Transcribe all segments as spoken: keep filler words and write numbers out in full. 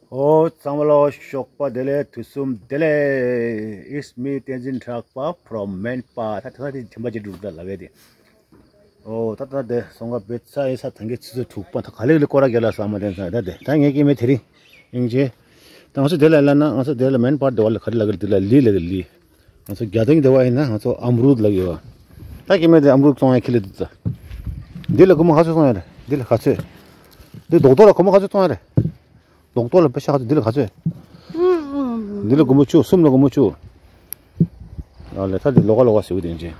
ཨོ་ཚང་མ་ལོ་ཞོགས་པ་བདེ་ལེགས། དུས་གསུམ་བདེ་ལེགས། It's me Tenzin Trakpa from Menpa. ད་ད་དེ་ཆམ་པ་ཅིག་འགྲོ་ད་ལ་བས་དེ། ཨོ་ད་ད་དེ་སོང་ག་བེད་ས་ཡིན་ས་ཐང་གི་ཆུ་ཚོད་དྲུག་པ་ད་ག་ལེ་ག་ལེ་སྐོར་ར་རྒྱལ་ལ་ས་མ་དེ་ས་ད་དེ་ད་ངས་ཀྱི་མེད་དེ་རིང་ཡིན་ཅེ། ད་ང་ཚོ་དེ་ལ་ལ་ན་ང་ཚོ་དེ་ལ་Menpa དེ་བ་ལ་ག་རེ་ལ་ག་རེ་དེ་ལ་ལི་ལ་ག་ལི། ང་ཚོ་རྒྱ་ཐང་གི་དེ་བ་ཡིན་ན་ང་ཚོ་ཨམ་རུད་ལ་ཡོད། ད་ཀྱི་མེད་དེ་ཨམ་རུད་བཙོང་ཡ་ཁི་ལི་དུ་ད། འདི་ལ་སྒོར་མོ་ག་ཚོད་བཙོང་ཡ་རེད། འདི་ལ་ག་ཚོད། འདི་རྡོག་རྡོག་ལ་སྒོར་མོ་ག་ཚོད་བཙོང་ཡ་རེད། རྡོག་རྡོག་ལ་པེ་ཤ་ག་ཚོད། འདི་ལ་ག་ཚོད། འདི་ལ་སྒོར་མོ་བཅུ། གསུམ་ལ་སྒོར་མོ་བཅུ། ཨ་ལས་ད་འདི་ལོ་ག་ལོ་ག་ཟེར་བ་དེ་འཇིག་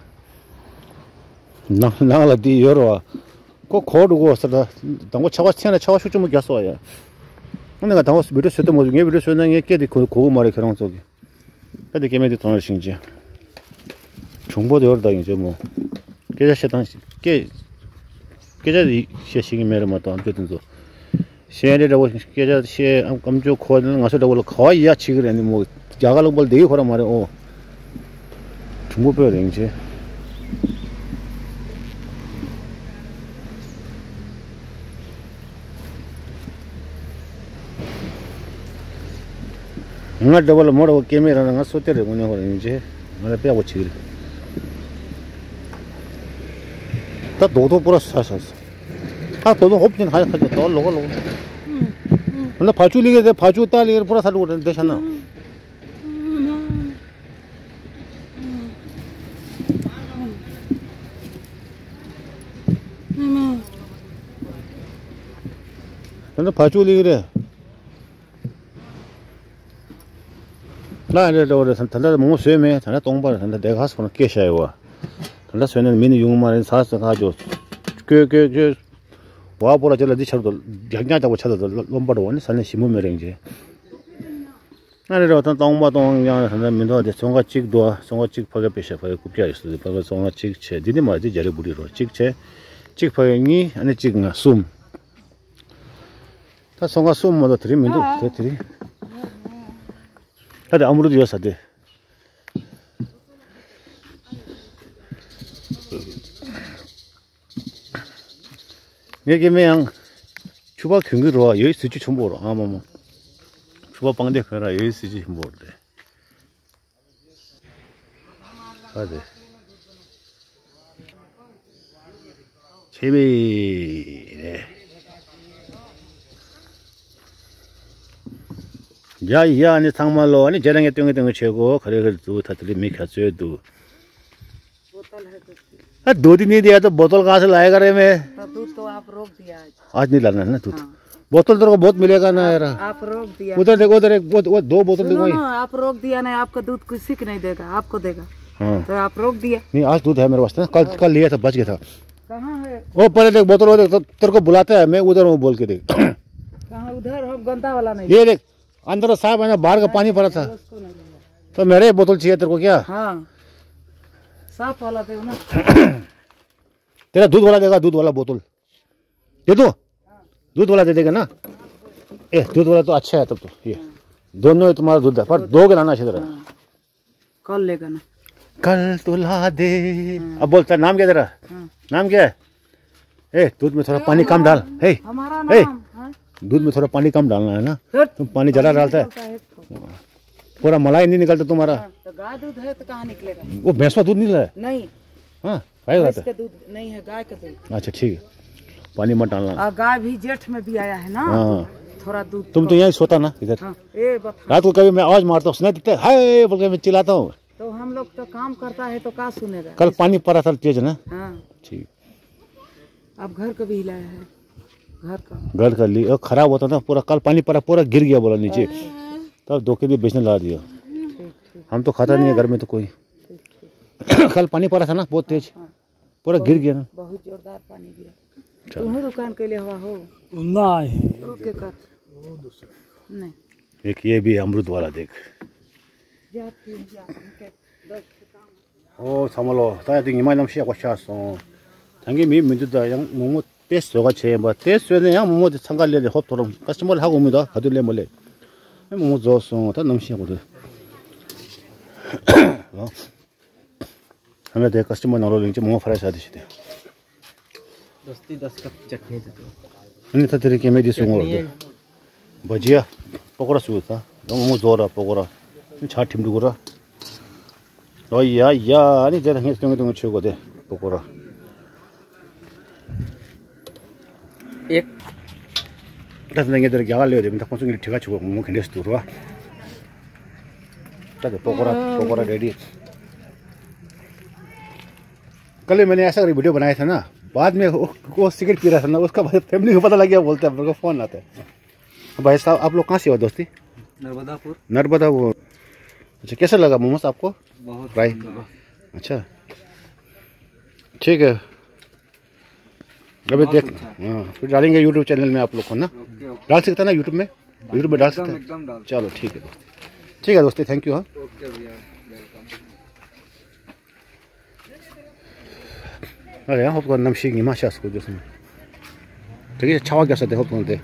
ནང་ནང་ལ་འདི་ཡོད་རོ། ཁོ་གོ་འགྲོ་གོ་ས་ད། དང་པོ་ཆ་བ་ཚན་ལ་ཆ་བ་ཤུགས་ཆེན་པོ་རྒྱག་སོ་ཡ། ཨ་ནི་ང་དང་པོ་བི་ཌིའོ་བཟོས་ཏེ་མོ་ངའི་བི་ཌིའོ་བཟོས་ན་ངའི་སྐད་དེ་གོ་གོ་གི་མ་རེད་ཁྱེད་རང་ཚོ་གི། ད་དེ་སྐྱེ་དམན་དེ་ཐོང་རེ་ཤིང་ཅན། གྲུང་པོ་དེ་བར་ད་ཡིན་ཅེ་མོ། སྐད་ཆ་བཤད་སྟངས་སྐད། སྐད་ཆ་དེ་བཤད་ཤེས་ཀྱི་མེད་རེད་མ་གཏོགས་ཨམ་ཅོག་དེ་ཚོ། བཤད་རེ་འདྲ་བོ་སྐད་ཆ་བཤད་ཨམ་ཨམ་ཅོག་ཁོ་ང་ཚོ་འདྲ་བོ་ལ་ག་བ་ཡ་ཆེ་གི་རེད་ནི་མོ། རྒྱ་གར་ལུང་པ་ལ་བསྡད་ཡོད་ཁོ་ར་མ་རེད་ཨོ། གྲུང་པོ་དཔོན་རེད་ཅེ། ང་འདྲ་བ་ལ་མོ་ར་བ་སྐྱེ་མེད་རང་ལ་ང་སོ་ཏེ་རེ་དངོས་གནས་ཧོ་ར་ཡིན་ཅེ། ང་ལ་དཔེ་བོ་ཆིག་རེད། ད་རྡོག་རྡོག་པོ་ར་ས་ས་ས། ད་རྡོག་རྡོག་ཧོབ་ཅན་ཧ་ཡ་ཁ་ཅན་ད་ལོག་ལོག་ང་ལ་བ་ཅུ་ལི་གེ་དེ་བ་ཅུ་ད་ལི་གེ་པོ་ར་ས་ལུག་རེ་འདེ་ཤ་ན། ད་ལྟ་བ་ཅུ་ལི་གེ་རེད། ལ་རེ་རེ་རེ་ད་ལྟ་མོ་བཟོས་མེད། ད་ལྟ་སྟོང་པར་ད་ལྟ་དེ་ག་སོང་སྐད་ཤ་ཡོད་བ། ད་ལྟ་བཟོས་ནས་མི་ནི་ཡོང་མ་རེད་ས་ས་ཁ་ཅོ། ཀྱོ་ཀྱོ་ཀྱོ། བ་པོ་ར་ཅོ་ལ་འདི་ཆར་དུ་རྒྱག་ཉག་རྒྱག་པ་ཆ་ད་ལོམ་པ་འགྲོ་བ་ནི་ས་ནས་ཞིམ་མོ་མེད་རེད་ཅེ། ཨ་རེ་རེ་ད་སྟོང་པ་སྟོང་ཡང་ད་ལྟ་མི་འདུག་དེ་ཚོང་ཁང་གཅིག་འདུག་ཚོང་ཁང་གཅིག་ཕ་གི་པེ་ཤ་ཕ་གི་རྐུབ་བཀྱག་ཡོད་སུ་ཕ་གི་ཚོང་ཁང་གཅིག་བྱས་འདི་ནི་མ་འདི་རྒྱ་རི་བུ་རི་རོ་གཅིག་བྱས་གཅིག་ཕ་གི་གཉིས་ཨ་ནི་གཅིག་ང་གསུམ། ད་སོང་ང་གསུམ་མ་གཏོགས་དེ་རིང་མི་འདུག་དེ་དེ་རིང་། ད་དེ་ཨ་མ་རུ་དུ་ཡོད་ས་དེ། ངས་ཀྱི་མེ་ཡང་། ཆུ་བ་གྱོན་གྱི་རོ་ཡོད་སྲིད་ཆུ་ཆེན་པོ་རོ་ཨ་མ་མ། ཆུ་བ་སྤང་སྡེ་གོན་ར་ཡོད་སྲིད་ཆུ་ཆེན་པོ་རོ་དེ། ཨ་དེ། ཆེ་བའི་རེད། ཡ་ཡ་ནི་ཚང་མ་ལོ་ནི་རྒྱ་རང་གི་སྟོན་གི་སྟོན་གི་ཆེ་གོ་ག་རེ་ག་རེ་བཙུགས་ཐ་ཐ་ལི་མི་ཁ་ཚོད་འདུག बोतल है दूध की। हाँ, दूध ही नहीं दिया तो बोतल कहाँ से लाएगा रे मैं? तो दूध तो आप रोक दिया आज। आज नहीं लाना है ना दूध। हाँ। बोतल तेरे को बहुत मिलेगा ना यार। आप रोक दिया। उधर देखो, उधर एक बो-, वो दो बोतल देखो सुनो वहीं। ना, आप रोक दिया ना, आपका दूध किसी को नहीं देगा, आपको देगा। हाँ। तो आप रोक दिया। नहीं, आज दूध है मेरे पास ना, कल, हाँ। कल लिया था, बच गया था। कहाँ है? वो पहले देख बोतल, वो देख, तो तेरे को बुलाता है, मैं उधर हूँ बोल के देख। कहाँ उधर? हम गंदा वाला नहीं। ये देख, अंदर साफ है ना, बाहर का पानी पड़ा था। उसको नहीं लेंगे। तो मेरे बोतल चाहिए तेरे को क्या? हाँ। साफ वाला दे ना। तेरा दूध वाला देगा, दूध वाला बोतल। दे दो। दूध वाला दे देगा ना? ए, दूध वाला तो अच्छा है तब तो। ये। दोनों ही तुम्हारा दूध है, पर दो के लाना अच्छी तरह। हाँ। कल लेगा ना। कल तो ला दे। हाँ। अब बोल, तेरा नाम क्या तेरा? हाँ। नाम क्या है? ए, दूध में थोड़ा पानी कम डाल। ए, हमारा ए, नाम, हाँ? दूध में थोड़ा पानी कम डालना है ना? हट। तुम पानी ज़्यादा डालता है। निकलता है इसको। पूरा मलाई नहीं निकलता तुम्हारा। हाँ, तो गाय दूध है तो कहाँ निकलेगा? वो भैंस का दूध नहीं लाया? नहीं। हाँ, गाय का भैंस लाता है। का दूध नहीं है, गाय का दूध। अच्छा, ठीक है। पानी मत डालना। और गाय भी जेठ में भी आया है ना, हाँ। तो थोड़ा दूध तुम तो कम। यहीं सोता ना इधर। हाँ, ए बता। रात को कभी मैं आवाज़ मारता हूँ, सुनाई देता है, "हाय" बोल के मैं चिल्लाता हूँ। तो हम लोग तो काम करता है तो क्या सुनेगा? कल पानी पड़ा था तेज ना? हाँ। ठीक। अब घर का भी हिलाया है, घर का। घर का लिए, और खराब होता ना पूरा, कल पानी पड़ा, पूरा गिर गया बोला नीचे। हाँ। तब धोखे दिए बेचने ला दिया। ठीक, ठीक। हम तो खाता नहीं है घर में तो कोई। ठीक, ठीक। कल पानी पड़ा था ना बहुत तेज, हाँ। पूरा गिर गया ना। बहुत जोरदार पानी गिरा। चलो। तुम्हें दुकान के लिए हुआ हो? नहीं। ओके कर। नहीं। एक ये भी अमरूद वाला देख। जा, तू जा, उनके दस ཨོ་ཚང་མ་ལོ། ད་ཡ་དེ་ཉི་མ་གནམ་གཤིས་ཡག་པོ་ཤར་སོང་། ད་གིན་མི་མི་འདུག་ད་ཡང་མོག་མོག་དེ་བཟོ་ག་བྱས་ཡིན་པ། དེ་བཟོས་ནས་ཡང་མོག་མོག་དེ་འཚང་ཁ་ལས་ལས་ཧོབ་ཐོར་ཀ་སི་ཊ་མར་ལ་ཧ་གོ་མི་འདུག་ག་དུས་ལས་མ་ལས། ཨེ་མོག་མོག་རྫོགས་སོང་། ད་གནམ་གཤིས་ཡག་པོ་འདུག་ལོ། ཨ་ནི་དེ་ཀ་སི་ཊ་མར་ནང་ལོགས་ལིང་ཅི་མོག་མོག་ཕ་ར་ཤ་དེ་ཤི་དེ། दस ती दस कप चटनी दे दो। ཨ་ནི་ད་དེ་རིང་སྐྱེ་དམན་དེ་སུ་ངོ་བར་འདུག་བ་ཇི་ཡ། པོ་ཀོ་ར་སུ་ད་ལོ་མོ་ཛོ་ར་པོ་ཀོ་ར་ཆ་ཁྲིམ་འདུག་ར། ཨོ་ཡ་ཡ་ནི་དེ་ལ་ངས་སྟོན་གི་སྟོན་གི་ཆོས་གོ་དེ་པོ་ཀོ་ར། ཨེ། ད་ཚོད་ངས་དེར་རྒྱ་གར་ལོས་དེ་མི་ད་ཁོང་ཚོ་ངས་དྲི་ག་ཆུ་གོ་མོ་ག་འདྲས་སུ་འདུག་ར། ད་དེ་པོ་ཀོ་ར་པོ་ཀོ་ར་རེ་ཌི། कल मैंने ऐसा वीडियो बनाया था ना, बाद में वो, वो सिगरेट पी रहा था ना, उसका फैमिली को पता लग गया, बोलता है मेरे को फोन आता है। भाई साहब, आप लोग कहाँ से हो दोस्ती? नर्मदापुर। नर्मदा वो। अच्छा, कैसा लगा मोमोज आपको? बहुत राइट। अच्छा, ठीक है। अभी देख, हाँ, फिर डालेंगे यूट्यूब चैनल में आप लोग को ना। डाल सकते हैं ना यूट्यूब में? यूट्यूब में डाल सकते हैं। चलो, ठीक है दोस्ती। ठीक है दोस्ती, थैंक यू। हाँ। ཨ་ཡང་ཧོབ་ཀོ་གནམ་གཤིས་ཉི་མ་ཤར་སོང་རྒྱུ་སོང་། དེ་གའི་ཆར་པ་རྒྱག་ས་དེ་ཧོབ་ཀོ་དེ།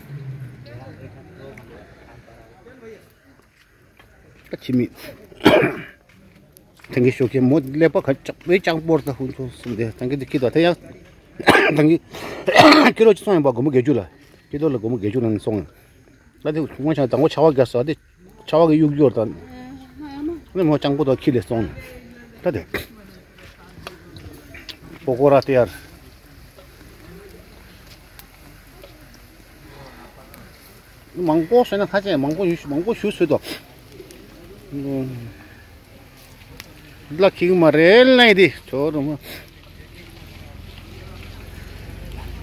ད་ཁྱི་མི། དེང་གི་ཞོགས་ཀྱི་མོ་ཀླད་པ་ག་ཅག་པའི་ཅང་པོར་ད་ཧུན་ཚོ་སོང་དེ་དེང་གི་དེ་ཁྱི་དོ་དེ་ཡང་། དེང་གི་ཁྱི་རོ་ཅི་སོང་ཡིན་པ་སྒོར་མོ་བརྒྱད་ཅུ་ལ། ཁྱི་རོ་ལ་སྒོར་མོ་བརྒྱད་ཅུ་ལ་ནི་སོང་། ད་དེ་ཁུག་མ་ཆང་དང་པོ་ཆར་པ་རྒྱག་ས་དེ། ཆར་པ་གི་གཡུག་གཡུག་དང་། ནི་མོ་སྤྱང་པོ་དང་ཁྱི་ལས་སོང་། ད་དེ། པོ་ཀོ་ར་དེ་ཡར། མང་པོ་ཟོས་ན་ཁ་ཆེ་མང་པོ་ཞུ་མང་པོ་ཞུ་ཟོས་དོ། ལ་ཁིག་མ་རེད་ལ་ཡི་དེ་ཚོ་རུ་མ།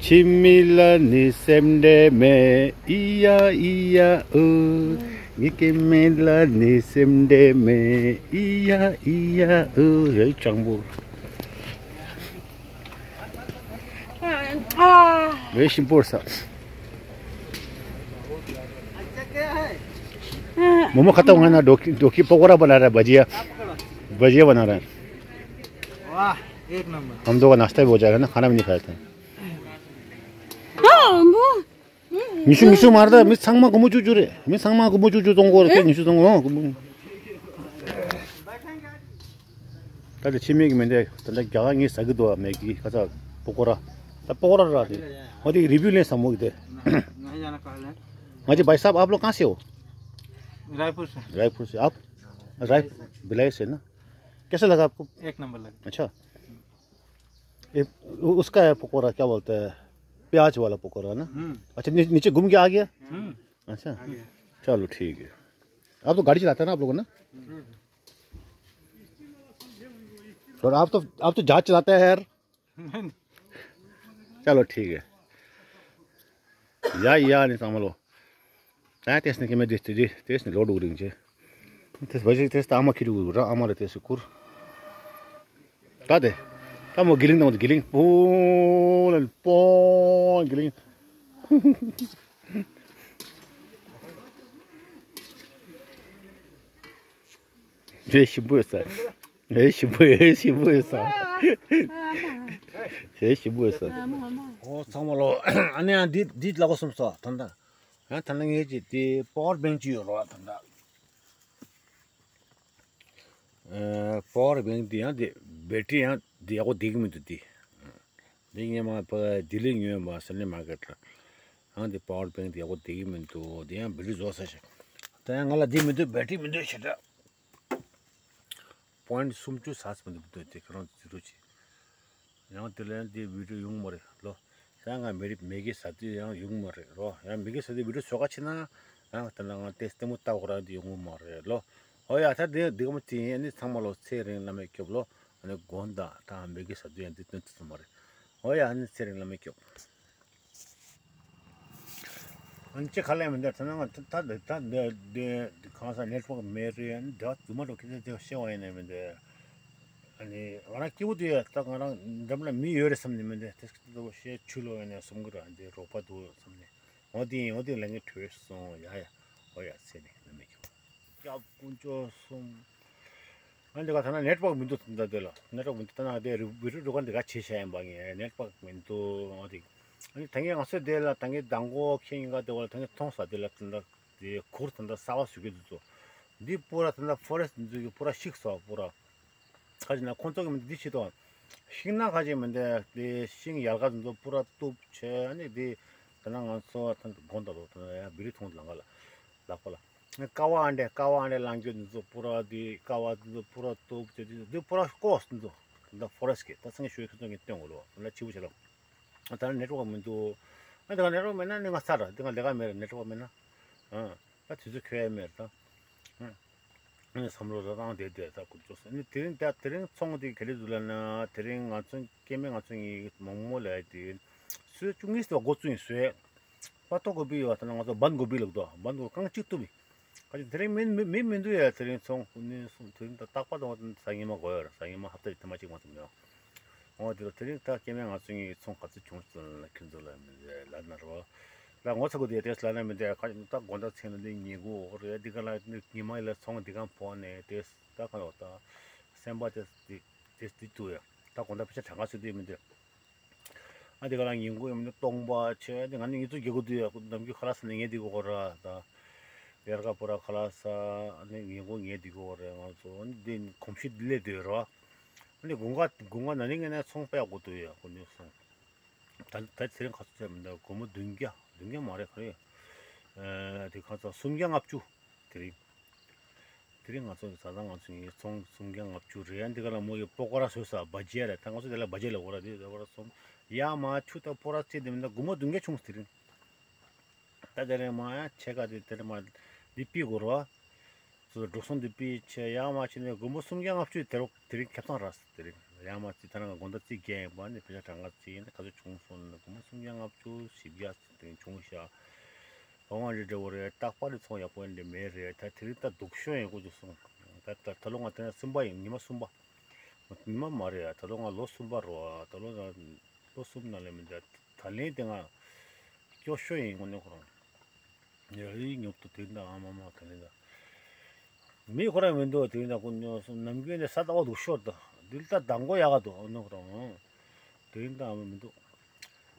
ཁྱི་མི་ལ་ནི་སེམས་ཁྲལ་མེད་ཨི་ཡ་ཨི་ཡ་ཨུ། ངའི་སྐྱེ་དམན་ལ་ནི་སེམས་ཁྲལ་མེད་ཨི་ཡ་ཨི་ཡ་ཨུ་རེད་སྤྱང་པོ། ཨ། རེད་ཞིམ་པོ་ས། मोमो खत्म हुआ ना, डोकी, डोकी पकौड़ा बना रहा है, भजिया, भजिया बना रहा है। वाह, एक नंबर। हम दो का नाश्ता भी हो जाएगा ना, खाना भी नहीं खाया था। ཉི་ཤུ་ཉི་ཤུ་མར་ད་མི་ཚང་མ་སྒོར་མོ་བཅུ་བཅུ་རེད། མི་ཚང་མ་སྒོར་མོ་བཅུ་བཅུ་གཏོང་དགོས་རེད། ཉི་ཤུ་གཏོང་དགོས། ད་ལྟ་ཕྱི་མིག་མེ་འདས་ད་ལྟ་རྒྱ་གར་ངས་ཟ་གི་འདུག་མེ་གི་ཁ་ཚ་པོ་ཀོ་ར། ད་པོ་ཀོ་ར་ར་རེད། ང་དེ་རི་བིའུ་ལེན་ས་མོ་གི་དེ། ང་ཅི་भाई साहब आप लोग कहाँ से हो? रायपुर से। रायपुर से। आप राय भिलाई से ना? कैसा लगा आपको? एक नंबर लगा। अच्छा। ये उ- उसका है पकौड़ा, क्या बोलते हैं, प्याज वाला पकौड़ा ना? हम्म। अच्छा, नी- नीचे घूम के आ गया। हम्म। अच्छा। आ गया। चलो ठीक है। आप तो गाड़ी चलाते हैं ना आप लोगों ने? हम्म। और आप तो आप तो जहाज चलाते हैं यार। चलो ठीक है। या या नहीं समझ लो। ད་ཏེས་ནི་ཀེ་མེ་དེ་དེ་ཏེས་ནི་ལོ་ཌུག་རིང་ཆེ། ཏེས་བ་ཞིག་ཏེས་ད་ཨ་མ་ཁི་རུ་ར་ཨ་མ་རེ་ཏེས་སུ་ཁུར། ད་དེ། ད་མོ་གི་ལིང་དང་གི་ལིང་པོ་ལ་པོ་གི་ལིང་། རེ་ཞིམ་པོ་ཡོད་ས། རེ་ཞིམ་པོ་རེ་ཞིམ་པོ་ཡོད་ས། རེ་ཞིམ་པོ་ཡོད་ས། ཨོ་ཚང་མ་ལོ། ཨ་ནི་ཨ་འདི་འདི་ལ་གོ་སོང་ས་ད་ད། ཡང་ད་ནང་ངེད་ཀྱི་དེ་པ་ཝར་བེང་ཅིག་ཡོད་རོགས་ད་ད། པ་ཝར་བེང་དེ་ཡང་དེ་བེ་ཊི་རི་ཡང་དེ་ཡག་པོ་བསྡད་ཀྱི་མི་འདུག་དེ། འདི་ངས་མ་པ་ལྡི་ལི་ཉོས་པ་སན་ནི་མར་ཀེཊ་ལ། ཡང་དེ་པ་ཝར་བེང་དེ་ཡག་པོ་བསྡད་ཀྱི་མི་འདུག་དེ་ཡང་བེ་ཊི་རི་རྫོགས་ས་ཞིག་ད་ཡང་ང་ལ་དེ་མི་འདུག་བེ་ཊི་རི་མི་འདུག་ཞེ་དྲག་པོ་ཨིན་ཊི་སུམ་ཅུ་ཟ་ཙམ་འདུག་འདུག་དེ་ཁྱེད་རང་ཟེར་རོགས་གྱིས། ཡང་དེ་ལན་དེ་བི་ཌིའོ་ཡོང་མ་རེད་ལོ། ཡང་ང་མེ་རི་མེ་གི་ཟ་དུས་ཡང་ཡོང་མ་རེད་རོ། ཡང་མེ་གི་ཟ་དུས་བི་ཌིའོ་བཟོ་ག་ཕྱིན་ན། ཡང་དེ་ན་ང་ཏེས་ལྟད་མོ་ལྟ་བར་དེ་ཡོང་མ་རེད་ལོ། ཨོ་ཡ་ད་དེ་འདི་ག་མ་ཅི་ཡིན་ཨ་ནི་ཚང་མ་ལོ་ཚེ་རིང་བླ་མས་སྐྱོབ་ལོ། ཨ་ནི་དགོང་དག་ད་མེ་གི་ཟ་དུས་ཡང་འདི་སྟོན་ཐུབ་ས་མ་རེད། ཨོ་ཡ་ཨ་ནི་ཚེ་རིང་བླ་མས་སྐྱོབ། ཨ་ནི་ཅི་ག་ལས་མི་འདུག་ད་ནང་ད་ད་ད་འདི་འདི་གང་ས་ནེཊ་ཝརཀ་མེད་རེད། ཨ་ནི་འདི་དུ་མ་འགྲོ་ཁྱེད་ཚོ་དེ་ཤེས་པ་ཡིན་ནས་མི་འདུག་ཨ་ནི་ང་རང་སྐྱིད་པོ་འདུག་ཡ། ད་ང་རང་འགྲམ་ལ་མི་ཡོད་རེད་བསམ་ནས་མི་འདུག་དེ་སྐད་དུ་བཤད་ཆུ་ལོག་ཡིན་ནས་བསམ་གི་ར། འདི་རོགས་པ་འདུག་བསམ་ནས་འོ་དེ་ཡིན། འོ་དེ་ལས་ངས་བྲོས་སོང་ཡ་ཡ། ཨོ་ཡ་ཟེར་ནས་ལ་མི་ཁྱོད། སྐྱབས་དཀོན་མཆོག་གསུམ། ང་འདི་ག་ཐ་ན་ནེཊ་ཝརཀ་མི་འདུག་ད་འདི་ལ་ནེཊ་ཝརཀ་མི་འདུག་ད་ན་དེ་རི་བི་ཌིའོ་འགྲོ་ག་འདི་ག་བྱེད་བྱ་ཡིན་པ་ངས་ནེཊ་ཝརཀ་མི་འདུག་འོ་དེ། ཨ་ནི་ད་ངས་ང་ཚོའི་དེ་ལ་ད་ངས་མདང་དགོང་ཁྱེད་ཉིན་ག་དེ་བ་ལ་ད་ངས་མཐོང་ས་དེ་ལ་ད་ད་དེ་གུར་ད་ད་གསར་པ་བཟོ་གི་འདུག་ཚོ། འདི་པུ་ར་ད་ད་ཕོ་རེ་སི་ཊི་འདི་ཚོ་གི་པུ་ར་བཤིག་སོང་པུ་ར། ཁ་ཅིག་ན་ཁོང་ཚོ་གི་མི་འདི་བྱེད་དོ། ཤིང་ནགས་ཁ་ཅིག་མི་འདི་དེ་ཤིང་ཡལ་ག་དེ་ཚོ་པུ་ར་གཏུབ་བྱས། ཨ་ནི་དེ་ད་ན་ང་ཚོ་ད་དགོང་དག་ལོ་ད་ཡ་བི་རི་ཐོང་ལང་ག་ལ། ལག་པ་ལ། ཀ་བ་ཨ་འདྲས་ཀ་བ་ཨ་འདྲས་ལངས་རྒྱུ་འདི་ཚོ་པུ་ར་འདི་ཀ་བ་འདི་ཚོ་པུ་ར་སྟོབས་ཆེ་འདི་འདི་པུ་ར་ཀོས་འདི་ཚོ་འདི་ཕོ་རེ་སི་ཊི་གི་ད་སང་ཉིན་ཞོགས་ཁྱོད་ཚོ་ངས་སྟོན་དགོས་ལོ་ལ་ཆེ་བོ་བྱེད་ལོ། ད་ནེ་ཊི་ཝརཀ་མི་འདུག་ཨ་འདི་ག་ནེ་ཊི་ཝརཀ་མེད་ན་ནི་ང་ཚར་འདི་ག་ལས་ཀ་མེད་ར་ནེ་ཊི་ཝརཀ་མེད་ན། ཨ་ད་དུས་ཚོད་འཁྱོལ་ཡ་མེད་ར་ད། ཨ་ནི་བསམ་བློ་ར་བཏང་བསྡད་བསྡད་ད་ཁུ་ཚོ་ཟེར་ནི་དེ་རིང་ད་དེ་རིང་ཚོང་འདི་ག་རེ་འདུག་ལབ་ན་དེ་རིང་ང་ཚོ་སྐྱེ་དམན་ང་ཚོ་གཉིས་མོག་མོག་ལབ་ཡ་དེ་སུས་བཅུ་གཉིས་སུ་འགོ་བཙུགས་ཡིན་སུས། པ་ཏོ་གོ་བི་ཡོད་ད་ང་ཚོ་བན་གོ་བི་ལབ་དོ་བན་གོ་རྐང་གཅིག་བཏུབ་མི། ཁ་ཅིག་དེ་རིང་མི་མི་མི་མི་འདུག་ཡ་དེ་རིང་ཚོང་ནི་སོང་དེ་རིང་ད་རྟག་པར་དང་ཟ་ཉི་མ་དགོས་ཡོད་ར་ཟ་ཉི་མ་ཧབ་ཏ་རེ་ཐེངས་མ་གཅིག་མ་ཐུབ་ཡོད། འོ་དེ་ལ་དེ་རིང་ད་སྐྱེ་དམན་ང་ཚོ་གཉིས་ཚོང་ག་ཚོད་བྱུང་སོང་ལ་ཁྱོད་ཚོ་ལ་མི་ལ་ན་རོ། ལ་ངོ་ཚ་གོ་དེ་དེ་ལ་ན་མི་དེ་ཁ་ད་དགོང་དག་མཚན་ལ་འདི་ཉེ་གོ་འོ་རེད་འདི་ག་ལ་ཉི་མ་ཡི་ལ་ཚོང་འདི་གང་ཕོག་ནས་དེ་ད་ག་ལོ་ད་སེམས་པ་དེ་དེ་དེ་དེ་ཏུ་ཡ་ད་དགོང་དག་ཕི་ཆ་གྲངས་ཀ་ཚོད་དེ་མི་དེ། ཨ་དེ་ག་ལ་ཉིན་གུང་ཡོང་ནས་སྟོང་པ་ཆེ་དེ་ང་ནི་ངེད་ཚོ་རྒྱལ་ཁབ་དུ་ཡ་ནམ་རྒྱུན་ཁ་ལག་ཟ་ནས་ངས་དེ་གོ་ར་ད། དབྱར་ཁ་པོ་ར་ཁ་ལག་ཟ་ཨ་ནི་ཉིན་གུང་ངས་དེ་གོ་ར་ང་ཚོ་ཨ་ནི་དེ་གོམས་གཤིས་སླེབས་དུ་ཡོད་ར། ཨ་ནི་དགུན་ཁ་དགུན་ཁ་ན་ནིང་ངས་ནས་ཚོང་པས་གོ་དུ་ཡ་གོ་ནས་སོང་། ད་ད་དེ་རིང་ཁ་ཚོ་ཚད་མི་འདུག་སྒོར་མོ་བདུན་བརྒྱ་བདུན་བརྒྱ་མ་རེད་ག་རེ། ཨ་དེ་ཁ་ཚ་སུམ་བརྒྱ་ལྔ་བཅུ། དེ་རིང་། དེ་རིང་ང་ཚོ་གི་ཟ་ཟ་ང་ཚོ་ཡི་ཚོང་སུམ་བརྒྱ་ལྔ་བཅུ་རེད། འདི་ག་ལ་མོ་ཡི་པོ་ཀོ་ར་བཟོས་ས་བ་ཇེ་རེད། ད་ང་ཚོ་དེ་ལ་བ་ཇེ་ལ་འོ་ར་དེ་དེ་བ་ར་སོང་ཡ་མ་ཆུ་ད་པོ་ར་ཚེ་དེ་མི་ད་སྒོར་མོ་བདུན་བརྒྱ་བྱུང་སོང་དེ་རིང་། ད་དེ་རིང་མ་ཡ་ཆེ་ག་དེ་དེ་རིང་མ་འདི་པི་གོ་ར་བ། ཚོ་འགྲོ་སོང་འདི་པི་ཆེ་ཡ་མ་ཆེ་ནས་སྒོར་མོ་སུམ་བརྒྱ་ལྔ་བཅུ་དེ་རོགས་དེ་རིང་ཁེབས་ཚང་ར་སོང་དེ་རིང་ཡ་མ་ཚེ་ད་རང་ག་དགོང་དག་རྩིས་རྒྱག་ཡིན་པ་ནི་ཕེ་ཆ་གྲངས་ཀ་རྩིས་ཡིན་ད་ག་ཚོད་བྱུང་སོང་ན་སྒོར་མོ་སུམ་བརྒྱ་ལྔ་བཅུ་བཞི་བརྒྱ་དེ་རིང་བྱུང་ཤག་འོང་བ་རེད་འདྲ་བོ་རེད། རྟག་པར་རེད་ཚོང་ཡག་པོ་ཡིན་འདྲ་མེད་རེད། ད་དེ་རིང་ད་སྡུག་ཤོས་ཡིན་དགོས་ཀྱི་སོང་། ད་ད་ད་ལོ་ང་དེ་ན་གསུམ་པ་ཡིན་ཉི་མ་གསུམ་པ། ཉི་མ་མ་རེད་ད་ལོ་ང་ལོ་གསུམ་པ་རོ་ད་ལོ་ང་ལོ་གསུམ་ན་ལས་མི་འདྲ། ད་ལན་དེ་ང་སྐྱོ་ཤོས་ཡིན་དངོས་གནས་ཁོ་རང་། ཡ་ཡི་ཉོབ་ཏུ་དེ་འདྲ་ཨ་མ་མ་ད་ལན་ད། མི་ཁོ་རང་མི་འདུག་དེ་རིང་ད་ཁོ་ཉོ་སོང་ནམ་རྒྱུན་ནས་ས་རྟག་པ་འདུག་ཤོར་དང་འདི་ལྟ་དང་པོ་ཡག་ག་འདུག་ཨ་ནོ་ཁོ་རང་། དེ་རིང་ད་ཨ་མ་མི་འདུག་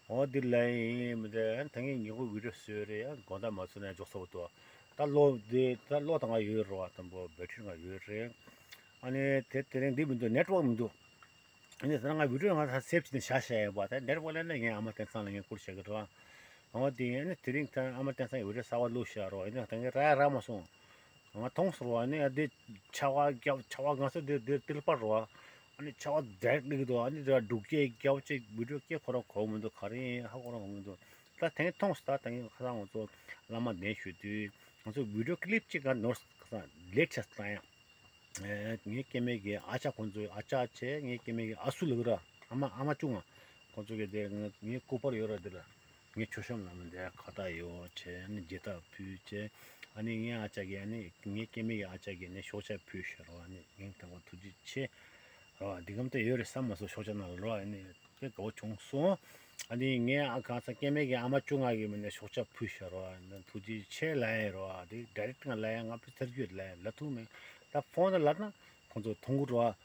འོ་འདི་ལ་ཡིན་མི་འདྲ་ད་ངས་ཉིན་གུང་བི་ཌིའོ་བཟོས་རེད་ཡང་དགོང་དག་མ་བཟོས་ན་འཇོག་ས་པོ་འདུག་ད་གློག་འདི་ད་གློག་དང་ང་ཡོད་རེད་བ་དང་པོ་བེ་ཊི་རི་ང་ཡོད་རེད། ཨ་ནི་དེ་དེ་རིང་འདི་མི་འདུག་ནེཊ་ཝརཀ་མི་འདུག་ཨ་ནི་ཟེར་ན་ང་བི་ཌིའོ་ང་ད་སེབ་བྱས་ནས་བཞག་བཞག་ཡོད་པ་ད་ནེཊ་ཝརཀ་ལ་ནི་ངས་ཨ་མ་བསྟན་ཚང་ལ་ངས་བསྐུར་བཞག་གི་རེད་བ། འོ་དེ་ཨ་ནི་དེ་རིང་ད་ཨ་མ་བསྟན་ཚང་གི་བི་ཌིའོ་གསར་པ་བླུགས་བཞག་རོགས་ཨ་ནི་ད་ངས་རག་ཡ་རག་མ་སོང་། ང་མཐོང་སོང་བ་ནི་ཨ་འདི་ཆར་པ་རྒྱབ་ཆར་པ་ང་ཚོ་འདི་འདི་ཏིལ་པ་རོ། ཨ་ནི་ཆར་པ་ཌའི་རེག་སླེབས་ཀྱི་འདུག་ཨ་ནི་འདི་འབྲུག་སྐད་རྒྱབ་ཅིག་བི་ཌིའོ་སྐད་ཁོ་རང་གོ་མི་འདུག་ག་རེ་ཡིན་ཧ་གོ་རང་གོ་མི་འདུག་ད་དེང་མཐོང་སོང་ད་དེང་ཁ་སང་ང་ཚོ་བླ་མ་གདན་ཞུ་དུས་ང་ཚོ་བི་ཌིའོ་ཀི་ལིབ་ཅིག་ག་ནོར་ཁ་སང་ལེཊ་ཆགས་བཏང་ཡ། ངའི་སྐྱེ་དམན་གྱི་ཨ་ཅག་ཁོང་ཚོའི་ཨ་ཅག་བྱས་ངའི་སྐྱེ་དམན་གྱི་ཨ་སུ་ལབ་ར་ཨ་མ་ཨ་མ་ཅུང་ང་ཁོང་ཚོ་གི་དེ་ངའི་སྐུ་པར་ཡོད་ར་དེ་ལ་ངའི་མཆོད་བཤམས་ལ་མི་འདའ་ཁ་བཏགས་ཡོད་བྱས་ཨ་ནི་རྗེས་ཐག་ཕུལ་བྱས་ཨ་ནི་ངའི་ཨ་ཅག་གིས་ཨ་ནི་ངའི་སྐྱེ་དམན་གྱི་ཨ་ཅག་གིས་ཨ་ནི་ཤོག་ཆག་ཕུལ་ཤག་ར་ཨ་ནི་སྙིང་ཐག་པ་ཐུགས་རྗེ་ཆེ་ར་འདི་གམ་དེ་ཡོད་རེད་བསམ་མ་སོང་ཤོག་ཆག་ནང་ལ་ར་ཨ་ནི། དཔེ་དགའ་བོ་བྱུང་སོང་། ཨ་ནི་ངས་ཨ་གང་ས་སྐྱེ་དམན་གྱི་ཨ་མ་ཅུང་ང་གི་མི་ནས་ཤོག་ཆག་ཕུལ་ཤག་རོ། ཐུགས་རྗེ་ཆེ་ལབ་ཡ་རོ། དེ་ཌའི་རེག་ང་ལབ་ཡ་ང་དཔེ་ཚར་རྒྱུ་ལབ་ཡ་ལབ་ཐུབ་མེད། ད་ཕོན་ནང་ལབ་ན་ཁོང་ཚོ་མཐོང་གི་རོ།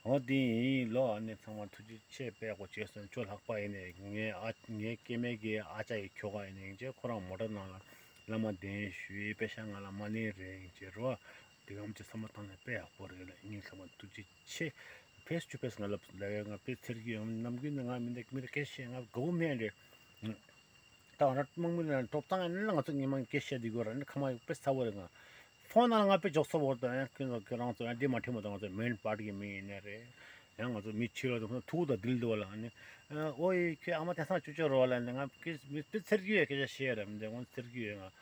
འོ་དེ་ཡིན་ལོ། ཨ་ནི་ཚང་མ་ཐུགས་རྗེ་ཆེ་དཔེ་ཡག་པོ་བྱས་སོང་། ཅོ་ལྷག་པ་ཡིན་ནས་ངའི་ཨ་ངའི་སྐྱེ་དམན་གྱི་ཨ་ཅག་ཡི་ཁྱོ་ག་ཡིན་ནས་ཅེ་ཁོ་རང་མོ་ཊ་ནང་ལ་བླ་མ་གདན་ཞུས་ཡི་དཔེ་ཤག་ང་ལ་མ་ལེན་རེད་ཅེ་རོ། དེ་གམ་ཅེ་བསམ་བློ་བཏང་ནས་དཔེ་ཡག་པོ་རེད་ལ་སྙིང་ཐག་པ་ཐུགས་རྗེ་ཆེ། ཕེས་ཊུ་ཕེས་ང་ལ་ལ་ཡ་ང་དཔེ་ཚར་གྱི་ཡོད་ནམ་རྒྱུན་ནས་ང་མི་འདུག་མི་འདུག་སྐད་ཆ་བཤད་ང་དགའ་བོ་མེད་རེད། ད་ང་དམག་མི་ལ་ཐོབ་ཐང་ཡང་ང་ཚོ་ཉི་མ་སྐད་བཤད་དེ་དགོས་ར་ནི་ཁ་མ་དཔེ་ཚ་བོ་རེད་ང་། ཕོན་ནང་ལ་ང་དཔེ་འཇོག་ཚོ་བོར་དང་ཡང་ཁྱོད་ཚོ་ཁྱོད་རང་ཚོ་ཡང་འདི་མ་ཁྲིད་མ་དང་ང་ཚོ་མེན་པར་ཊི་གི་མི་ཡིན་ནི་རེད། ཡང་ང་ཚོ་མི་ཕྱི་ལོགས་དང་ཐུག་དང་དིལ་འདུག་བ་ལ་ནི། ཨོ་ཡེ་ཁྱོད་ཨ་མ་དེང་སང་ཅོ་ཅོ་རོ་བ་ལ་ནི་ང་དཔེ་ཚར་གྱི་ཡོད་སྐད་ཆ་བཤད་ར་མི་འདུག་ང་ཚར་གྱི་ཡོད་ང་།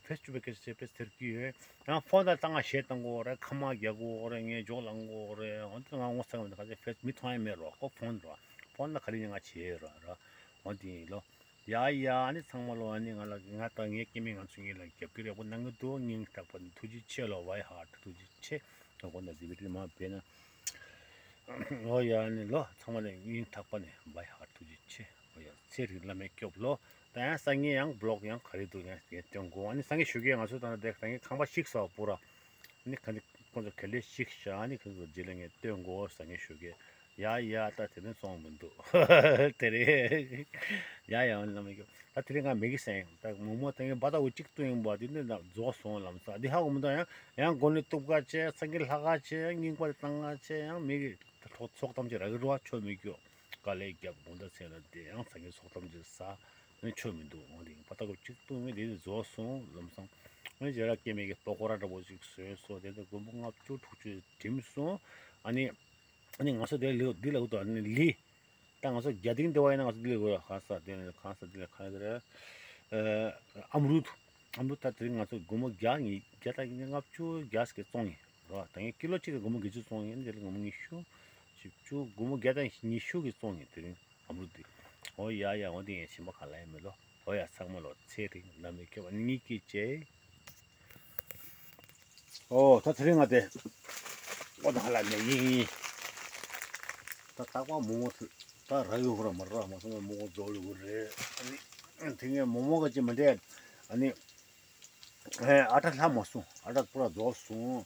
ཕེས་ཊུ་ཕེས་སྐད་ཆ་བཤད་དཔེ་ཚར་གྱི་ཡོད། ཡང་ཕོན་ད་ལྟ་ང་གཞས་གཏོང་གོ་རེད། ཁ་མ་རྒྱག་གོ་རེད། ངས་འཇོག་ལང་གོ་རེད། འོན་ཏེ་ང་ངོ་ཚ་གི་མི་འདུག་ག་ཚད་ཕེས་མི་མཐོང་ཡ་མེད་རོགས་ཁོ་ཕོན་རོགས་ཕོན་ད་ག་རེ་ཡིན་ང་བྱེད་རོགས་རོགས་འོན་ཏེ་ཡིན་ལོ། ཡ་ཡ་ཨ་ནི་ཚང་མ་ལོ་ཨ་ནི་ང་ལ་ང་དང་ངའི་སྐྱེ་དམན་ང་ཚོ་གཉིས་ལ་རྒྱབ་སྐྱོར་ཡག་པོ་གནང་གི་འདུག་སྙིང་ཐག་པ་ནས་ཐུགས་རྗེ་ཆེ་ལོ། བའི་ཧར་ཊི་ཐུགས་རྗེ་ཆེ། ང་དགོང་དག་ཟི་བི་ཏི་མ་བས་ན། ཨོ་ཡ་ཨ་ནི་ལོ་ཚང་མ་ལ་སྙིང་ཐག་པ་ནས་བའི་ཧར་ཊི་ཐུགས་རྗེ་ཆེ། ཨོ་ཡ་ཚེ་རིང་བླ་མའི་སྐྱོབ་ལོ། ད་ཡང་སང་ཉིན་ཡང་བི་ལོག་ཡང་ག་རེ་འདུག་ཡང་ངས་སྟོན་དགོས། ཨ་ནི་སང་ཉིན་ཞུ་གི་ང་ཚོ་ད་ལྟ་དེ་ད་ངས་ཁང་པ་བཤིག་སོགས་པུ་ར། ཨ་ནི་ག་ནི་ཁོང་ཚོ་ག་ལེ་བཤིག་ཤག་ཨ་ནི་ཁོང་ཚོ་རྗེས་ལ་ངས་སྟོན་དགོས་སང་ཉིན་ཞུ་གི། ཡ་ཡ་ད་དེ་རིང་སོང་མི་འདུག་དེ་རེད། ཡ་ཡ་ཨ་ནི་ལ་མི་སྐྱོབ་ད་དེ་རིང་ང་མེ་གི་སེང་ད་མོག་མོག་ད་ངས་བ་ད་འུ་གཅིག་ཏུ་ཡིན་པ་དེ་ནི་ད་རྫོགས་སོང་ལམ་སང་འདི་ཧ་གོ་མི་འདུག་ཡང་ཡང་མགོ་ནས་གཏུབ་ག་བྱས་སང་ཉིན་ལྷག་ག་བྱས་ཡང་རྙིང་པ་དེ་བཏང་ག་བྱས་ཡང་མེ་གི་ད་ཚོགས་ཐམས་ཅད་ར་གི་རུ་བ་ཆོ་མི་སྐྱོ། དཀའ་ལས་རྒྱབ་དགོང་དག་མཚན་ལ་བསྡད་ཡང་ཚ་གི་ཚོགས་ཐམས་ཅད་ཟ། ནི་ཆོ་མི་འདུག་འོང་དེ་པ་ཏ་གོ་གཅིག་ཏུ་མི་དེ་རྫོགས་སོང་ལམ་སང་ ཨ་ནི་རྗེས་ལ་སྐྱེ་དམན་གྱི་པ་ཀོ་ར་འདྲ་པོ་ཞིག་བཟོས་སོང་། དེ་ནས་སྒོར་མོ་ལྔ་བཅུ་དྲུག་ཅུ་འགྲིམ་སོང་། ཨ་ནི་ཨ་ནི་ང་ཚོ་དེ་ལི་འདི་ལ་འུ་ཐུག་ཨ་ནི་ལི། ད་ང་ཚོ་རྒྱ་ཏིང་དེ་བ་ཡིན་ན་ང་ཚོ་འདི་ལ་འུ་ཡ་གང་ས་དེ་ནས་གང་ས་དེ་ལ་གང་ཡ་དེ་རེད། ཨ་ཨམ་རུ་ཐུ། ཨམ་རུ་ཐུ་ད་དེ་རིང་ང་ཚོ་སྒོར་མོ་བརྒྱ་ཉིས་བརྒྱ་དང་ལྔ་བཅུ་བརྒྱ་ཞིག་བཙོང་ཡིན་རོ། ད་ངས་ཀི་ལོ་གཅིག་གི་སྒོར་མོ་བརྒྱད་ཅུ་བཙོང་ཡིན། དེ་ལ་སྒོར་མོ་ཉི་ཤུ་བཞི་བཅུ་སྒོར་མོ་བརྒྱ་དང་ཉི་ཤུ་གི་བཙོང་ཡིན་དེ་རིང་ཨམ་རུ་ཐུ། འོ་ཡ་ཡ། འོ་དེ་ངས་ཞིམ་པ་ག་ལ་ཡ་མེད་ལོ། འོ་ཡ། ཚང་མ་ལོ་ཚེ་རིང་ནད་མེད་སྐྱིད་པ་གཉིས་ཀྱི་བཅས། ཨོ་ད་དེ་རིང་ང་དེ་ཨོ་ད་ཧ་ལ་ནས་ཡིན་ཡིན། ད་རྟག་པར་མོག་མོག་ད་རག་ཡོད་ཁོ་ར་མ་རག་མ་སོང་བས་མོག་མོག་རྫོགས་ཡོད་ཁོ་རེད། ཨ་ནི་དེ་ངས་མོག་མོག་ག་ཅི་མི་འདྲ། ཨ་ནི་ཨ་ཏྲ་ལྷག་མ་སོང་། ཨ་ཏྲ་པུ་ར་རྫོགས་སོང་།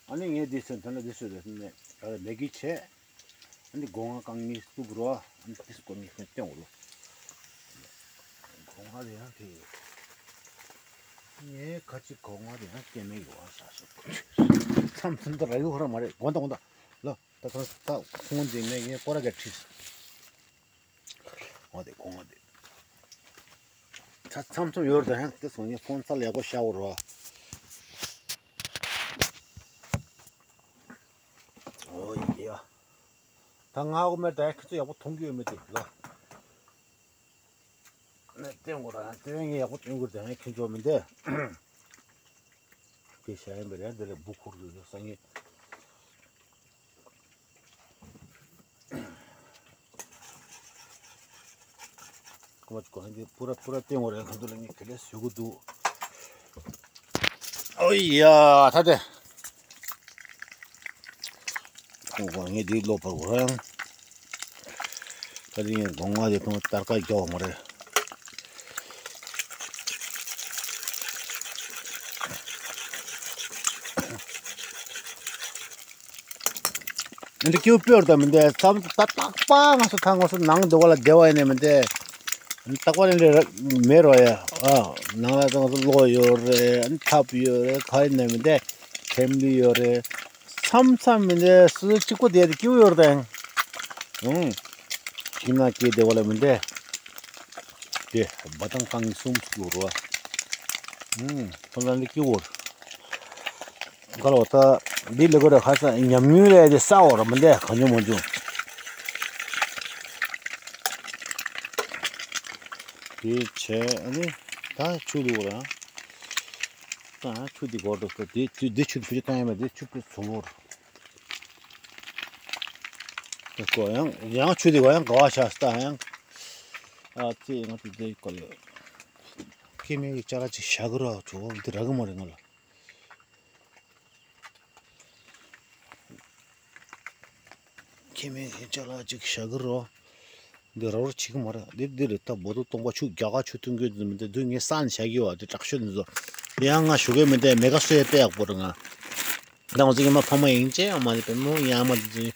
ཨ་ནི་ངས་འདི་ཟེར་ད་ལ་འདི་ཟེར་རེད་ནས་ད་ལ་ལས་ཀྱི་བྱས། ཨ་ནི་སྒོ་ང་རྐང་གཉིས་བཙུགས་རོགས། ཨ་ནི་ཏིས་སྒོ་གཉིས་སུ་སྟོན་འོ་ལོ། སྒོ་ང་རེ་ཡང་དེ་ཡོད། ངའི་ཁ་ཅིག་སྒོ་ང་རེ་ཡང་སྐྱེ་མེད་ཡོད་ཨ་ས་སོ། མཚམས་མཚམས་དུ་ར་ཡོད་ཧ་ར་མ་རེད། དགོན་ད་དགོན་ད་ལོ། ད་ད་ད་ཁོང་འདི་ནས་ངའི་སྐོར་ར་ག་ཁྲིས། འོ་དེ་སྒོ་ང་དེ། ད་མཚམས་མཚམས་ཡོད་རེད། ད་ཧན་དེ་སོང་ངས་ཕོན་ཚ་ལ་ཡག་པོ་ཤ་འོ་རོ། ཨོ་ཡ། ད་ང་འོ་མེད་ད་ཁྱེད་ཚོ་ཡག་པོ་མཐོང་གི་ཡོད་མེད་དེ་ལ། ནས་བསྟན་དགོས་ར་བསྟན་ངས་ཡག་པོ་བསྟན་དགོས་དེ་ཁྱེད་ཚོ་མི་འདས། དེ་བྱ་ཡིན་པ་རེད། འདི་ལས་འབུ་འཁོར་དགོས་ཡོད་སང་ངས། ཀོ་ཀོ་འདི་པུ་ར་པུ་ར་བསྟན་དགོས་རེད། ཁ་ཐུག་ལ་ངས་ག་ལེ་བཟོ་གི་འདུག་ཨོ་ཡ་ད་དེ། ཁོང་ཁོང་ངས་འདི་ལོ་བར་བ་ཡང་། ད་རིང་སྒོ་ང་དེ་ཐོང་སྟར་ཀ་རྒྱག་མ་རེད། འདི་ཀྱུ་པིར་ད་མི་འདས་བསམ་ད་རྟག་པ་ང་ཚོ་ཐང་ང་ཚོ་ནང་འདི་བ་ལ་བདེ་བ་ཡིན་ནས་མི་འདས། རྟག་པ་ནི་འདྲ་མེད་རོ་ཡ། ཨ་ནང་ལ་ང་ཚོ་གློག་ཡོད་རེད། ཐབ་ཡོད་རེད། ག་ཡིན་ནས་མི་འདས། ཐེམ་ལི་ཡོད་རེད། མཚམས་མཚམས་མི་འདས་སུ་གཅིག་པོ་བསྡད་དེ་སྐྱིད་པོ་ཡོད་རེད་དང་། ཨུང་། ཤིང་ནགས་སྐྱེས་བསྡད་པ་ལ་མི་འདས། དེ་འབའ་ཐང་རྐང་གསུམ་སྐྱུག་རོ། ཨུང་། ཁོ་ལ་འདི་སྐྱིད་པོ་རེད། ག་ལ་བ་ད་འདི་ལས་ཀ་རེད། ཁ་ས་ཉམས་མྱོང་རེད། དེ་ས་འོ་ར་མི་འདས་གང་བྱུང་མ་བྱུང་། དེ་བྱས་ཨ་ནི་ད་ཆུ་ལུག་ར། ད་ཆུ་འདི་སྒོར་འགྲོ་ས་དེ་དེ་ཆུ་དེ་ཆུ་བུ་ཆུ་བཏང་ཡ་མེད། དེ་ཆུ་དེ་ཚོ་བོར། ཀོ་ཡང་ཡང་ཆུ་དེ་གོ་ཡང་ག་བ་ཤ་སྟ་ཡང་། ཨ་ཙི་ང་ཚོ་དེ་ཀོ་ལེ། ཀེ་མེ་གི་ཅ་ལག་ཅིག་བཞག་གི་ར་ཚོ་འདི་རག་གི་མ་རེད་ང་ལ། ཀེ་མེ་གི་ཅ་ལག་ཅིག་བཞག་གི་ར། འདི་ར་རོ་བྱེད་གི་མ་རེད། འདི་འདི་རེད། ད་བོ་དོ་སྟོང་པ་ཆུ་རྒྱ་གར་ཆུ་འཐུང་གི་འདི་མི་འདི་འདི་ངས་ས་ནས་བཞག་གི་ཡོད། འདི་དྲག་ཤོས་འདི་ཚོ་ཡང་ང་ཞུ་གི་མི་འདི་མེ་ག་སོས་དཔེ་ཡག་པོ་རེད་ང་། ད་ང་ཚོ་ཉི་མ་ཕ་མ་ཡིན་ཅེ་ཨ་མ་ནི་པའི་མོ་ཡང་མ་ཅི་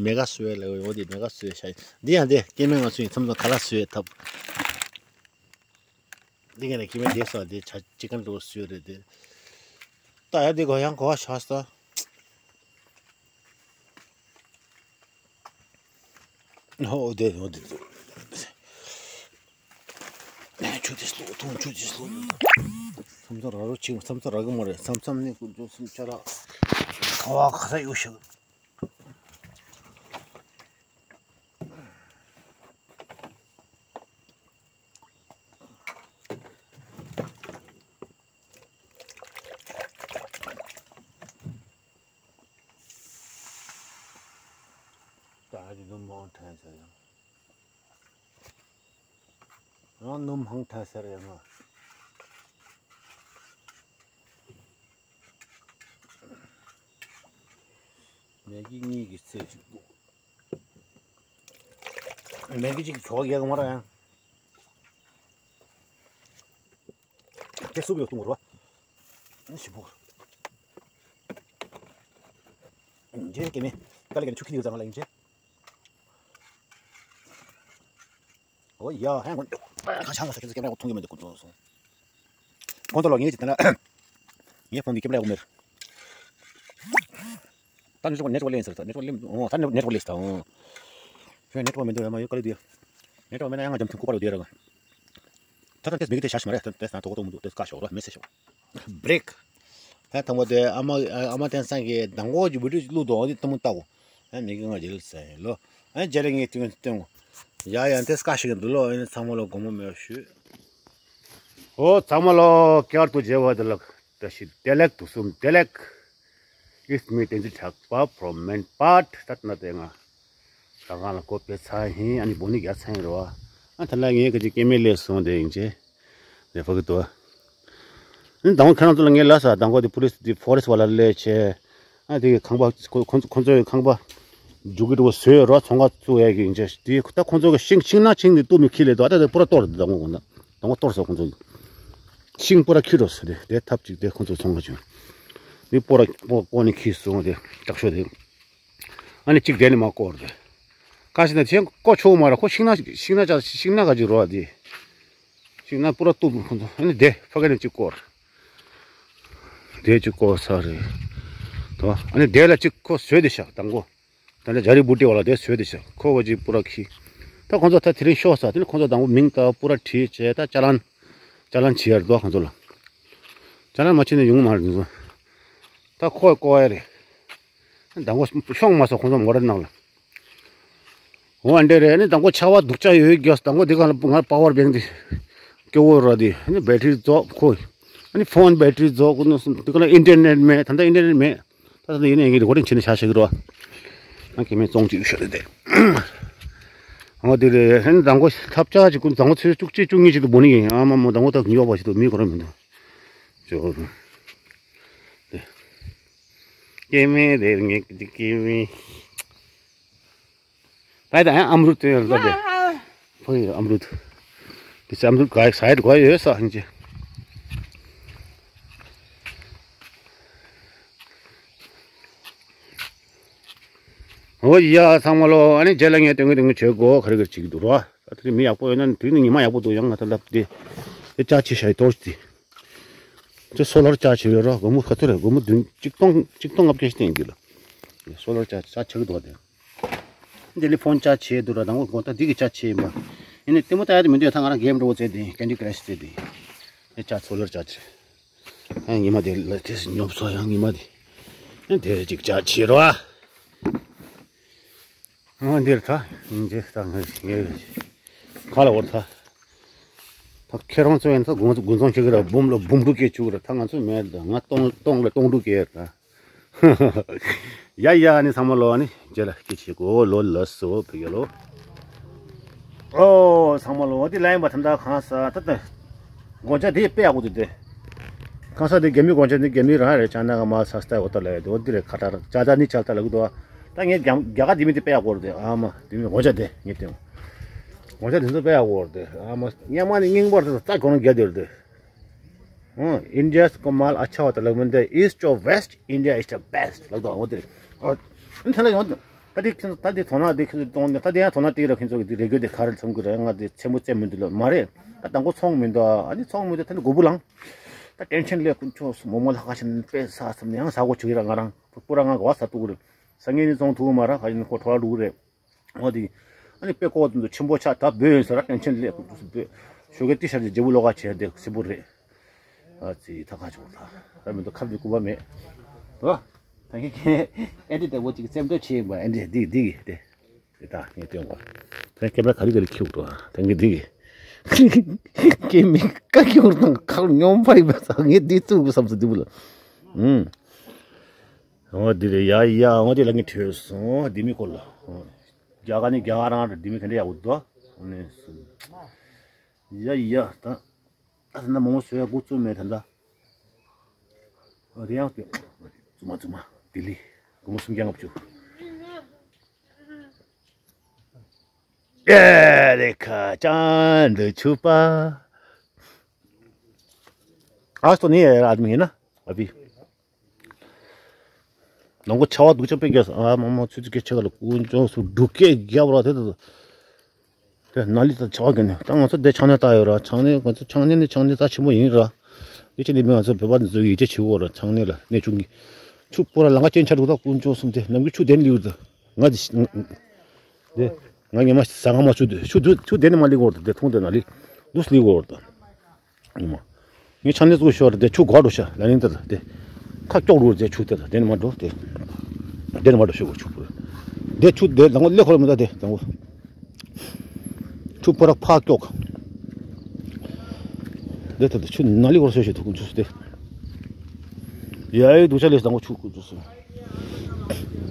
མེ་ག་སུའི་ལ་འོ་དེ་མེ་ག་སུའི་ཤ་འདི་ཡང་དེ་སྐྱེ་དམན་ང་ཚོ་ཡིན་མཚམས་མཚམས་ག་ལ་སུའི་ཐབས། འདི་ག་ནས་སྐྱེ་དམན་དེ་སོ་དེ་ཆ་ཅི་ག་འགྲོ་སུའི་རེད་དེ། ད་ཡ་དེ་གོ་ཡང་གོ་བ་ཤ་སྟ། ཨོ་དེ་ཨོ་དེ་དེ། ཆུ་དེ་སློག་ཐོང་ཆུ་དེ་སློག་མཚམས་མཚམས་ར་རོ་ཆིག་མཚམས་མཚམས་ར་གི་མ་རེད། མཚམས་མཚམས་ནི་ཀུན་སྤྱོད་སུམ་ཆ་ར་ཁ་བ་ཁ་ས་ཡོད་ཤག་ད་ཨ་ཅེ་ནུབ་མོང་ཐན་ཟེར་ཡང་། ང་ནུབ་མོང་ཐན་ཟེར་ཡང་། ནས་ཀྱི་གཉིས་ཀྱི་ཚེ་ཞིག་འདུག་ནས་ཀྱི་གཅིག་གི་ཆོག་ཡག་མ་ར་ཡང་། དེ་སུབ་ཡོད་གཏོང་བ་རེད་བ། ཞིབ་པོ། འདྲེ་སྐྱེ་མེད། དཀའ་ལས་ཀྱི་ཆུ་ཁྱི་ཡོད་ཙང་ལ་ཡིན་ཅེ། ཨོ་ཡ་ཧན་གོ། ཁ་ཆང་ས་ཁྱེད་ཚོ་སྐྱེ་མེད་གོ་མཐོང་གི་མེད་འདུག་གོ་ཚོ་སོང་། གོང་དུ་ལོག་ངས་ཅི་ལྟ་ན། ངའི་ཕོན་འདི་སྐྱེ་མེད་གོ་མེད། ད་ནེ་ཊི་ཝརཀ་ནེ་ཊི་ཝརཀ་ལེན་ཟེར་ད་ནེ་ཊི་ཝརཀ་ལེན་ཨོ་ད་ནེ་ཊི་ཝརཀ་ལེན་ད་ཨོ། ཁྱོད་ནེ་ཊི་ཝརཀ་མེད་འདུག་ཡ་མ་ཡོད་དཀའ་ལས་འདུག་ཡ། ནེ་ཊི་ཝརཀ་མེད་ན་ཡང་ང་འཇམ་ཐིང་ཁུག་པ་རེད་འདུག་ཡ་ར། ད་ད་དེ་མི་གི་དེ་ཤ་ཞིག་མ་རེད། ད་དེ་ན་དོ་གོ་དོ་མི་འདུག་དེ་ཀ་ཤོག་ར་མེ་སེ་ཤོག break. ད་དང་པོ་དེ་ཨ་མ་ཨ་མ་བསྟན་སང་གི་མདང་དགོང་གི་བི་ཌིའོ་ཅིག་བླུགས་འདུག་འོ་དེ་ལྟད་མོ་ལྟ་གོ། ཨ་མི་གི་ང་རྗེས་ལ་ཟེར་ཡིན་ལོ། ཨ་རྗེས་ལ་ངས་དུས་སྟོན་གོ། ཡ་ཡ་དེ་སྐད་ཤིག་གི་འདུག་ལོ། ཨ་ནི་ཚང་མ་ལོ་དགོང་མོ་མེད་པ་ཞུ། ཨོ་ཚང་མ་ལོ་བསྐྱར་དུ་མཇལ་བ་དེ་ལ་བཀྲ་ཤིས་བདེ་ལེགས། དུས་གསུམ་བདེ་ལེགས། It's me, Tenzin Chakpa from Manpet. ད་ལྟ་ན་དེ་ང་ཟ་ཁང་ལ་སྒོ་ཕྱེ་ཚར་ཡིན། ཨ་ནི་སྦོ་ནི་རྒྱག་ཚར་ཡིན་རེད་བ། ཨ་ད་ལྟ་ངས་ག་ཅིག་སྐྱེ་དམན་སླེབས་སོང་དེ་ཡིན་ཅེ། ལས་ཕ་གི་དོ། ཨ་ནི་དང་པོ་ཁྱེད་རང་ཚོ་ལ་ངས་ལབ་ས། དང་པོ་དེ་པུ་ལིས་དེ་ཕོ་རེ་སི་ཊི་བ་ལ་སླེབས་བྱས། ཨ་དེ་གི་ཁང་པ་ཁོ་ཁོ་ཁོ་ཚོ་གི་ཁང་པ་རྒྱུག་གི་འགྲོ་བ་བཟོས་རོགས་ཚོང་ཁང་བཙུགས་ཡ་གི་ཡིན་ཅེ། དེ་ད་ཁོ་ཚོ་གི་ཤིང་ཤིང་ནགས་ཆིངས་ནས་གཏུབ་མི་ཁྱི་ལས་དོ། ཨ་ད་དེ་པུ་ར་གཏོར་དེ་དང་པོ་གོ་ན་དང་པོ་གཏོར་ས་ཁོ་ཚོ་གི་ཤིང་པུ་ར་ཁྱི་འགྲོ་ས་དེ་དེ་ཐབས་ཅིག་དེ་ཁོ་ཚོ་ཚོང་ཁང་བྱུང་། དེ་པུ་ར་པོ་ཀོ་ནི་ཁྱི་སོང་དེ་དྲག་ཤོས་དེ། ཨ་ནི་གཅིག་དེ་ནི་མ་བསྐོར་དེ། ག་ཞིག་ན་དེ་བསྐོར་ཆོག་མ་ར་ཁོ་ཤིང་ནགས་ཤིང་ནགས་ཅག་ཤིང་ནགས་ག་ཅིག་རོ་ཨ་དེ། ཤིང་ནགས་པུ་ར་གཏུབ་ཁོ་ཚོ། ཨ་ནི་དེ་ཕ་ག་ནས་གཅིག་བསྐོར། དེ་གཅིག་བསྐོར་ས་རེད་དོ། ཨ་ནི་དེ་ལ་གཅིག་ཁོ་བཟོས་དེ་ཤག་དང་པོ། ད་ལྟ་ཇ་རི་བུ་ཏི་བ་ལ་དེ་བཟོས་དེ་ཤག་ཁོ་བ་གཅིག་པུ་ར་ཁྱི། ད་ཁོ་ཚོ་ད་དེ་རིང་ཤོག་ས། དེ་ནི་ཁོ་ཚོ་དང་པོ་མིང་ད་པུ་ར་བྲིས་བྱས་ད་ཅ་ལན། ཅ་ལན་བྱེད་ཡ་རེད་དོ་ཁོ་ཚོ་ལ། ཅ་ལན་མ་བྱེད་ན་ཡོང་མ་རེད་ཁོ་ཚོ། ད་ཁོ་བསྐོར་ཡ་རེད། ད་ཁོ་ཤོང་མ་སོང་ཁོ་ཚོ་མོ་ཊ་ནང་ལ། འོ་ཨ་འདྲ་རེད། ཨ་ནི་དང་པོ་ཆར་པ་སྡུག་ཅག་ཡོད་རྒྱུ། དང་པོ་འདི་ག་ལ་ང་པ་ཝར་བེང་འདི་སྐྱོ་བོ་ར་འདི། ཨ་ནི་བེ་ཊི་རི་རྫོགས་ཁོ། ཨ་ནི་ཕོན་བེ་ཊི་རི་རྫོགས་ཁོ་ནི་འདི་ག་ལ་ཨིན་ཊར་ནེཊ་མེད། ད་ལྟ་ཨིན་ཊར་ནེཊ་མེད། ད་ལྟ་ཡིན་ན་ཡིན་གྱི་རེ་ཀོར་ཌིང་བྱེད་ནས་བཞག་བཞག་གི་རོ། ང་སྐྱེ་དམན་བཙོང་བཅུག་ཤོད་རེད་དེ། འོ་འདི་རེད། ཨ་ནི་དང་པོ་ཐབ་ཆག་ཅིག་ཀུན་དང་པོ་ཚེས་བཅུ་གཅིག་བཅུ་གཉིས་ཅིག་ཏུ་འབོ་ནི་ཡིན། ཨ་མ་མོ་དང་པོ་ད་ཉོ་བ་ཞིག་ཏུ་མི་གོ་ར་མི་འདུག་ཅོ། སྐྱེ་དམན་རེད། ངས་སྐྱེ་དམན། ད་ད་ཨམ་རུ་ཏུ་ཡོད་ལ་དེ། ཕོ་ཡི་ཨམ་རུ་ཏུ། དེ་ཨམ་རུ་ག་ས་ཡ་ག་ཡོད་ས་ཧིན་ཅི། འོ་ཡ་ཚང་མ་ལོ། ཨ་ནི་རྗེས་ལ་ངས་སྟོན་གི་སྟོན་གི་བྱེད་དགོ་ག་རེ་ག་རེ་བྱེད་ཀྱི་འདུག་རོ། ད་དེ་མི་ཡག་པོ་ཡོད་ན་དུས་ནི་ཉི་མ་ཡག་པོ་འདུག་ཡང་ང་ད་ལབ་དེ། དེ་ཅག་ཆེ་ཤ་ཡི་ཏོར་ཅི། ཅེ་སོ་ལར་ཅག་ཆེ་བའི་རོ། སྒོར་མོ་ག་ཚོད་རེད། སྒོར་མོ་བདུན་ཆིག་སྟོང་ཆིག་སྟོང་ལྔ་བརྒྱ་ཞིག་བསྟན་གྱི་ལ། སོ་ལར་ཅག་ཅག་ཆེ་གི་འདུག་དེ། ཏེ་ལི་ཕོན་ཅག་ཆེ་འདུག་ར། དང་པོ་དགོང་དག་འདི་གི་ཅག་ཆེ་ཡིན་པ། ཡིན་ནི་ལྟད་མོ་ལྟ་ཡ་དེ་མི་འདུག་ད་ང་རང་གེམ་འགྲོ་བོ་བཙལ་དེ་ཀེན་ཌི་ཀ་ར་ཤི་བཙལ་དེ། ཨེ་ཅག་སོ་ལར་ཅག་ཆེ། ཨ་ཉི་མ་དེ་ལ་དེ་སི་ཉོབ་སོ་ཡང་ཉི་མ་དེ། ཨ་དེ་ཅིག་ཅག་ཆེ་རོ། ཨ་འདིར་ད་ཡིན་ཅེ་ད་ངས་ངས་ག་ལ་བོར་ད། ད་ཁྱེད་རང་ཚོ་ཡིན་ད་དགུན་དགུན་ཚོང་བྱེད་གི་ར། འབུམ་ལ་འབུམ་དྲུག་སྐྱེ་བཅུག་ར། ད་ང་ཚོ་མེད་ད། ང་སྟོང་སྟོང་ལ་སྟོང་དྲུག་སྐྱེ་ད། ཡ་ཡ་ནི་ཚང་མ་ལོ་ནི་རྗེས་ལ་སྐྱེ་ཆེ་གོ་ལོ་ལ་སོ་བི་ག་ལོ། ཨོ་ཚང་མ་ལོ་འདི་ལ་ཡིན་པ་ད་ད་གང་ས་ད་ད། སྒོ་ལྕགས་དེ་དཔེ་ཡག་པོ་འདུག་དེ། གང་ས་དེ་རྒྱ་མི་སྒོ་ལྕགས་དེ་རྒྱ་མི་རང་རེད། ཅ་ན་ག་མ་ས་སྟ་འོ་ད་ལ་ཡ་དེ་འོ་འདི་རེད། ཁ་ཏར་ཅ་ད་ནི་ཅལ་ད་ལ་གི་དོ། ད་ངས་རྒྱ་རྒྱ་ག་དེ་མི་དེ་དཔེ་ཡག་པོ་རེད་དེ། ཨ་མ་དེ་མི་སྒོ་ལྕགས་དེ་ངས་དེ། སྒོ་ལྕགས་དེ་ཚོ་དཔེ་ཡག་པོ་རེད་དེ། ཨ་མ་སྙན་མ་ནི་རྙིང་པ་རེད་དེ། ད་གོ་ནོ་རྒྱ་དེ་རེད་དེ། ཨོ། India's Kamal Acha Hotel ལ་མིན་ཏེ། East or West, India is the best ལབ་དོ་འོ་དེ་རེད། ཨོ། ཨ་ནི་ད་ལ་ཡོང་ད་དེ་ཁྱེད་ཚོ་ད་དེ་དོ་སྣང་དེ་ཁྱེད་ཚོ་གཏོང་ནས་ད་དེ་ཡང་དོ་སྣང་དེ་ར། ཁྱེད་ཚོ་གི་དེ་རེ་གོ་དེ་ག་རེ་ཚོང་གི་རེད། ང་དེ་ཆེན་པོ་བཙལ་མི་འདུག་ལ་མ་རེད། ད་དང་པོ་ཚོང་མི་འདུག་ཨ་ནི་ཚོང་མི་འདུག་ད་ནི་མགོ་བུ་ལངས། ད་ཏེན་ཤན་ལས་ཀུན་ཆོག་མོ་མོ་ལྷ་ཁ་ཤན་དཔེ་ས་སམ་ནས་ཡང་ཟ་གོ་ཆུ་ཡི་ར། ང་རང་པུ་ར་ང་ག་བ་ས་ཏུ་གུ་རེད། ས་ངན་ནི་ཚོང་ཐུག་མ་ར་ཁ་ཡིན་ཁོ་ཁྲོ་ལ་ལུག་རེད། འོ་དེ། ཨ་ནི་དཔེ་ཀོ་དུ་ཆེན་པོ་ཆགས་ད་བོད་ཡིན་ཟེར་ར། ཏེན་ཤན་ལས་ཀུན་ཆོག་བོད་ཞོགས་ཀས་ཏི་ཤར་གྱི་རྗེ་བོ་ལོ་ག་བྱས་དེ་སི་པུ་རེད། ཨ་ཙི་ད་ཁ་ཆོག་ད་ད་མི་འདུག་ཁབ་ཀྱི་སྐུད་པ་མེད། ཨོ། ད་ངས་ཁྱེད་ཨེ་འདྲི་དེ་བོ་ཅིག་སེམས་ཏོག་ཆེ་ཡིན་པ། ཨེ་འདྲི་འདི་འདི་གི་དེ་དེ་ད་ངས་སྟོན་པ། ད་ཁྱེད་པ་ག་རི་ག་རི་ཁྱུག་འགྲོ། ད་ངས་འདི་གི་ཁྱེད་མི་ཀ་ཁྱུག་དང་ཁག་སྙོམས་པ་ཡིན་པ་ད་ངས་འདི་བཙུགས་བསམ་ས་འདི་བུ་ལ། ཨུམ། འོ་འདི་རེད་ཡ་ཡ། འོ་འདི་ལ་ངས་བྲོས་སོང་འདི་མི་སྐོར་ལ། རྒྱ་གར་ནི་རྒྱ་གར་རང་རེད། འདི་མི་ག་འདྲ་ཡག་པོ་འདུག་ཨ་ནི་སུ། ཡ་ཡ་ད། ད་ད་ན་མོ་མོ་བཟོས་ཡ་འགོ་བཙུགས་མེད་ད་ད། ཨ་རེ་ཡང་དེ། བཙུགས་མ་བཙུགས་མ། ལྡི་ལི། སྒོར་མོ་སུམ་བརྒྱ་ལྔ་བཅུ། ཨེ་རེ་ཁ་ཅང་འདི་ཆུ་པ། ཨ་སྟོ་ནི་ཨེ་ར་ཨ་མི་ཡིན་ན་ཨ་བི། ནང་གོ་ཆ་བ་སྡུག་ཅག་དཔེ་རྒྱག་སོང་། ཨ་མ་མ་ཚུ་ཚུ་སྐད་ཆ་ག་ལ་ཀུན་ཅོང་སུ་སྡུག་སྐད་རྒྱབ་ར་དེ་དེ་དེ་ན་ལི་ད་ཆ་བ་ག་ནས་ད་ང་ཚོ་དེ་ཆང་ནས་ལྟ་ཡོད་ར། ཆང་ནས་ང་ཚོ་ཆང་ནས་ནི་ཆང་ནས་ད་ཆེན་པོ་ཡིན་ར། དེ་ཆེ་ནས་མི་ང་ཚོ་བོད་པ་འདི་ཚོ་ཡིད་ཆེས་བྱེད་འོ་ར། ཆང་ནས་ལ་གནས་ཆུང་གི་ཆུ་པོ་ར་ལང་ཀ་ཅན་ཆ་འདུག་ད་ཀུན་ཅོང་སུ་དེ་ནམ་གི་ཆུ་དེ་ནས་ལིའུ་ད་ང་དེ་དེ་ང་ཉི་མ་ཟ་ང་མ་ཆུ་དེ་ཆུ་དུ་ཆུ་དེ་ནས་མ་ལི་གོ་ར། དེ་ཐུང་དེ་ན་ལི་དུས་ལི་གོ་ར་ད་ཉི་མ། ངས་ཆང་ནས་བཙུགས་ཤོར་དེ་ཆུ་གོ་འགྲོ་ཤ་ལ་ནིང་དེར་དེ་ཁ་ཀྱོག་རུ་དེ་ཆུ་དེར་དེ་ནི་མ་འགྲོ་དེ་དེ་ནི་མ་འགྲོ་ཤོད་གོ་ཆུ་པུར་དེ་ཆུ་དེ་དང་པོ་ལེ་ཁོར་མི་ད་དེ་དང་པོ་ཆུ་པུར་ཕ་ཀྱོག་དེ་དེ་ཆུ་ན་ལི་ཁོར་ཤོད་ཤོད་དུ་ཀུན་ཆུ་དེ་ཡ་ཡི་དུ་ཆ་ལེ་དང་པོ་ཆུ་ཀུན་ཆུ་སོང་།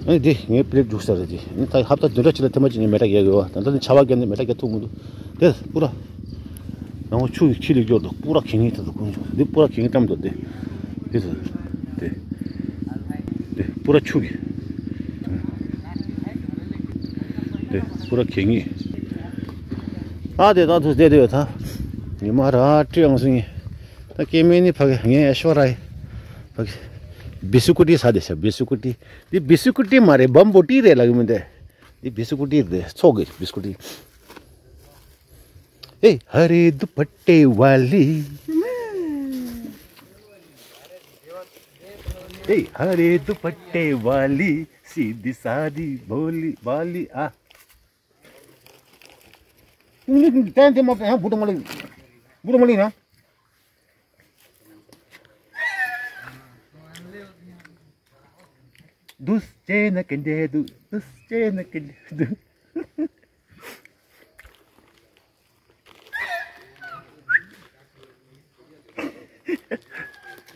ཨ་ནི་འདི་ངའི་པི་ལེབ་རྒྱུག་ས་རེད་འདི། ཨ་ནི་ད་ཧབ་ཏ་བདུན་ཕྲག་གཅིག་ལ་ཐེངས་མ་གཅིག་ངས་མེ་སྲེག་རྒྱག་གི་ཡོད། ད་ལྟ་ནི་ཆར་པ་བརྒྱབ་ནས་མེ་སྲེག་རྒྱག་ཐུབ་མི་འདུག་དེ་པུ་ར་ནང་ཆུ་ཡི་ཁྱི་ལས་སྐྱོར་འདུག་པུ་ར་གད་སྙིགས་དེ་ཚོ་ཀུན་འདུག་འདི་པུ་ར་གད་སྙིགས་བཀྲམ་འདུག་འདི་འདི་ཚོ་འདི་འདི་པུ་ར་ཆུ་གི་འདི་པུ་ར་གད་སྙིགས། ཨ་དེ་ད་དུ་བསྡད་དེ་ཡོད་ད། ཉི་མ་ར་སྤྲེལ་ཡང་སུ་ཡིན། ད་སྐྱེ་དམན་ནི་ཕ་གི་ངའི་ཨེ་ཤོ་ར་ཡི་ཕ་གི་བི་སུ་ཀུ་ཏི་ས་དེ་ཤ་བི་སུ་ཀུ་ཏི། འདི་བི་སི་ཀུ་ཏི་མ་རེད། བམ་བུ་ཏི་རེད་ལབ་ཀྱི་མི་འདུག་འདི་བི་སི་ཀུ་ཏི་རེད། ཚོགས་ཀྱི་བི་སི་ཀུ་ཏི། ཨེ་ཧ་རེ་དུ་པ་ཏེ་ཝ་ལི། ཨེ་ཧ་རེ་དུ་པ་ཏེ་ཝ་ལི། སི་དི་ས་དི་བོ་ལི་བ་ལི་ཨ། ཏན་ཏན་མ་ཡང་བུ་དུ་མ་ལི། བུ་དུ་མ་ལི་ན། དུས་བྱས་ན་ཀི་འདྲེ་འདུག་དུས་བྱས་ན་ཀི་འདྲེ་འདུག་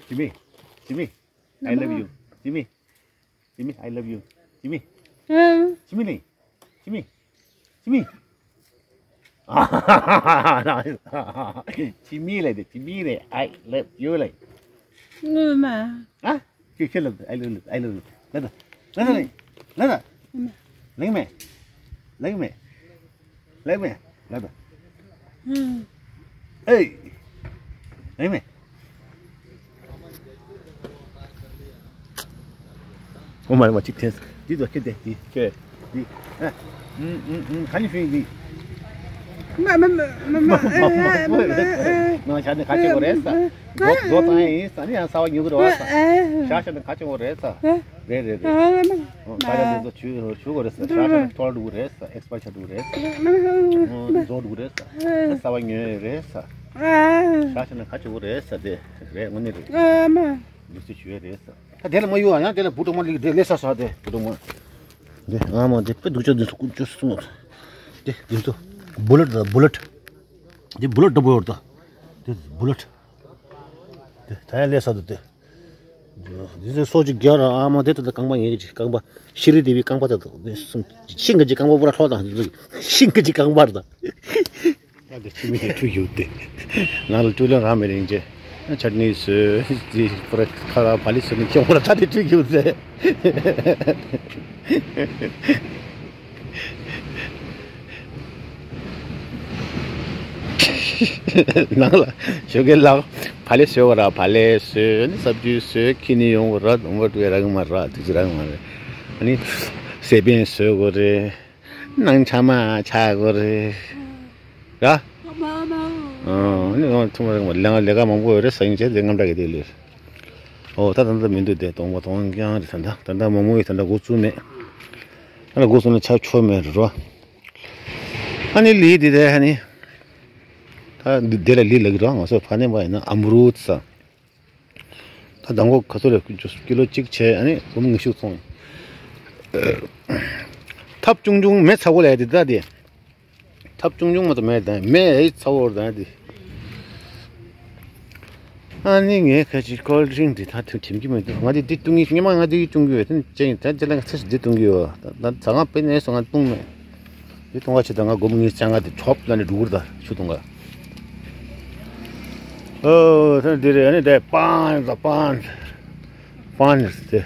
ཇི་མི། ཇི་མི། I love you. ཇི་མི། ཇི་མི། I love you. ཇི་མི། ཨ། ཇི་མི་ལེ། ཇི་མི། ཇི་མི། ཇི་མི་ལེ་དེ་ཇི་མི་ལེ། I love you ལེ། ངོ་མ། ཨ། ཁྱོད་ཁྱོད་ལབ་དང་། I love you. I love you. ལབ་དང་། ལབ་དང་། ལབ་དང་། ལེགས་མེ། ལེགས་མེ། ལེགས་མེ། ལབ་དང་། ཨེ། ལེགས་མེ། ཨོ་མ་རེ་མ་གཅིག་འཐེན། འདི་ཚོ་ཁྱེར་ཏེ་འདི་ཁྱེར། འདི། ཨ། ཨུམ་ཨུམ་ཨུམ། ག་ནི་ཧྥིང་འདི། མ་མ་མ་མ་མ་མ་མ་མ་མ། ང་ཆ་ནི་ཁ་ཆེ་བོ་རེད་ས། མཛོ་མཛོ་བཏང་ཡིན་ས་ནི་ཡང་ས་བ་ཉུག་གི་རེད་བ་ས། ཤ་ཤ་ནི་ཁ་ཆེ་བོ་རེད་ས། རེད་རེད་རེད། ཨོ་ད་ཡང་འདི་ཚོ་ཆུ་ཆུ་གོ་རེད་ས། ཤ་ཤ་ནི་མཐོ་འདུག་རེད་ས། ཨེགས་པ་ཆ་འདུག་རེད་ས། ཨོ་མཛོ་འདུག་རེད་ས། ས་བ་ཉོས་རེད་ས། ཤ་ཤ་ནི་ཁ་ཆེ་བོ་རེད་ས། དེ་རེད་དངོས་གནས་རེད། འདུག་སེ་ཞུ་ཡ་རེད་ས། ད་དེ་ལ་མ་གཡུག་ཨ། ཡང་དེ་ལ་བུ་གྲོགས་མ་ལིག་དེ་ལས་ས་ས་དེ་བུ་གྲོགས་མ། དེ་ཨ་མ་དེ་དཔེ་སྡུག་ཅག་འདི་ཚོ་ཀུན་སྤྱོད་སྲུང་བ། དེ་འདི་ཚོ་བུ་ལེཊ་ད་བུ་ལེཊ། དེ་བུ་ལེཊ་འདྲ་པོ་ཡོད་ད། དེ་བུ་ལེཊ། དེ་ད་ཡང་ལས་ས་དེ་དེ། འདི་ཚོ་སོ་གཅིག་རྒྱ་ར་ཨ་མ་དེ་ད་ད་རྐང་པ་ངེད་ཀྱི་རྐང་པ་ཤི་རི་དེ་བའི་རྐང་པ་དེ་ད་དེ་གསུམ་ཤིང་གི་ཅིག་རྐང་པ་པུ་ར་ལྷོ་དང་ཤིང་གི་ཅིག་རྐང་པ་ར་ད། ཨ་དེ་ཕྱི་མི་དེ་ཁྲུས་རྒྱུག་སྟེ། ནང་ལ་ཀྲུ་ལན་རང་མི་རིང་རྗེ། ཆ་ནི་སུ་ཟི་པུ་ར་ཁ་ར་བ་ལི་སུ་ནི་ཁྱོད་ར་ད་དེ་ཁྲུས་རྒྱུག་སྟེ། ནང་ལ་ཞོགས་ཀས་ལག་བ་ལི་སུ་བ་ར་བ་ལི་སུ་ནི་སབ་ཇུ་སུ་ཁྱི་ནི་ཡོང་བ་ར་དུང་བ་ཏུ་ར་གི་མ་ར་དུ་ཅི་ར་གི་མ་ར། ཨ་ནི་སེ་པན་སུ་གོ་རེ། ནང་ཆ་མ་ཆ་གོ་རེ། ར། ཨ་ནི་ང་ཐུག་མ་རེད་མ་ལས་ང་ལས་ཀ་མང་པོ་ཡོད་རེད་ས་ཡིན་ཆེ་དེ་རྔམ་དྲག་གི་དེ་ལས། ཨོ་ད་ད་ད་མི་འདུག་དེ་གཏོང་པ་གཏོང་རྐྱང་རེད་ད་ད་ད་ད་མང་མོ་ཡོད་ད་ད་འགོ་བཙུགས་མེད། ཨ་ལ་འགོ་བཙུགས་ན་ཆ་ཆོ་མེད་རེད་རོ། ཨ་ནི་ལི་དེ་དེ་ཨ་ནི། ད་འདི་དེ་ལ་ལི་ལ་གི་རོ་ང་ཚོ་ཕ་ནས་པ་ཡིན་ན་ཨམ་རུད་ས། ད་དང་པོ་ག་ཚོད་རེད། ཀི་ལོ་གཅིག་བྱས་ཨ་ནི་སྒོར་མོ་ཉི་ཤུ་ཚོང་། ཐབ་ཆུང་ཆུང་མེ་ཚ་བོ་ལས་དེ་ད་དེ། ཐབ་ཆུང་ཆུང་མ་གཏོགས་མེད་དང་མེ་ཨེ་ཚ་བོར་དང་དེ། ཨ་ནི་ངས་ཁ་ཅིག་ཀོལ་ཌི་རིང་དེ་ད་ཐུག་དྲན་གྱི་མི་འདུག་ང་དེ་འདི་བཏུང་གི་སྔོན་མ་ང་དེ་བཏུང་གི་ཡོད་དེ་ཅན་ད་ཅི་ལ་ང་ཚེ་འདི་བཏུང་གི་ཡོད་ད་ད་ང་དཔེ་ནས་སོང་ང་བཏུང་མེད། འདི་གཏོང་ག་ཆེ་ད་ང་སྒོར་མོ་ཉིས་བརྩི་ང་དེ་ཆོབ་ལ་ནི་འགྲོ་གི་རེད་ད་ཆུ་གཏོང་ག་ཨོ་ད་འདི་རེད། ཨ་ནི་དེ་པན་ད་པན་པན་དེ་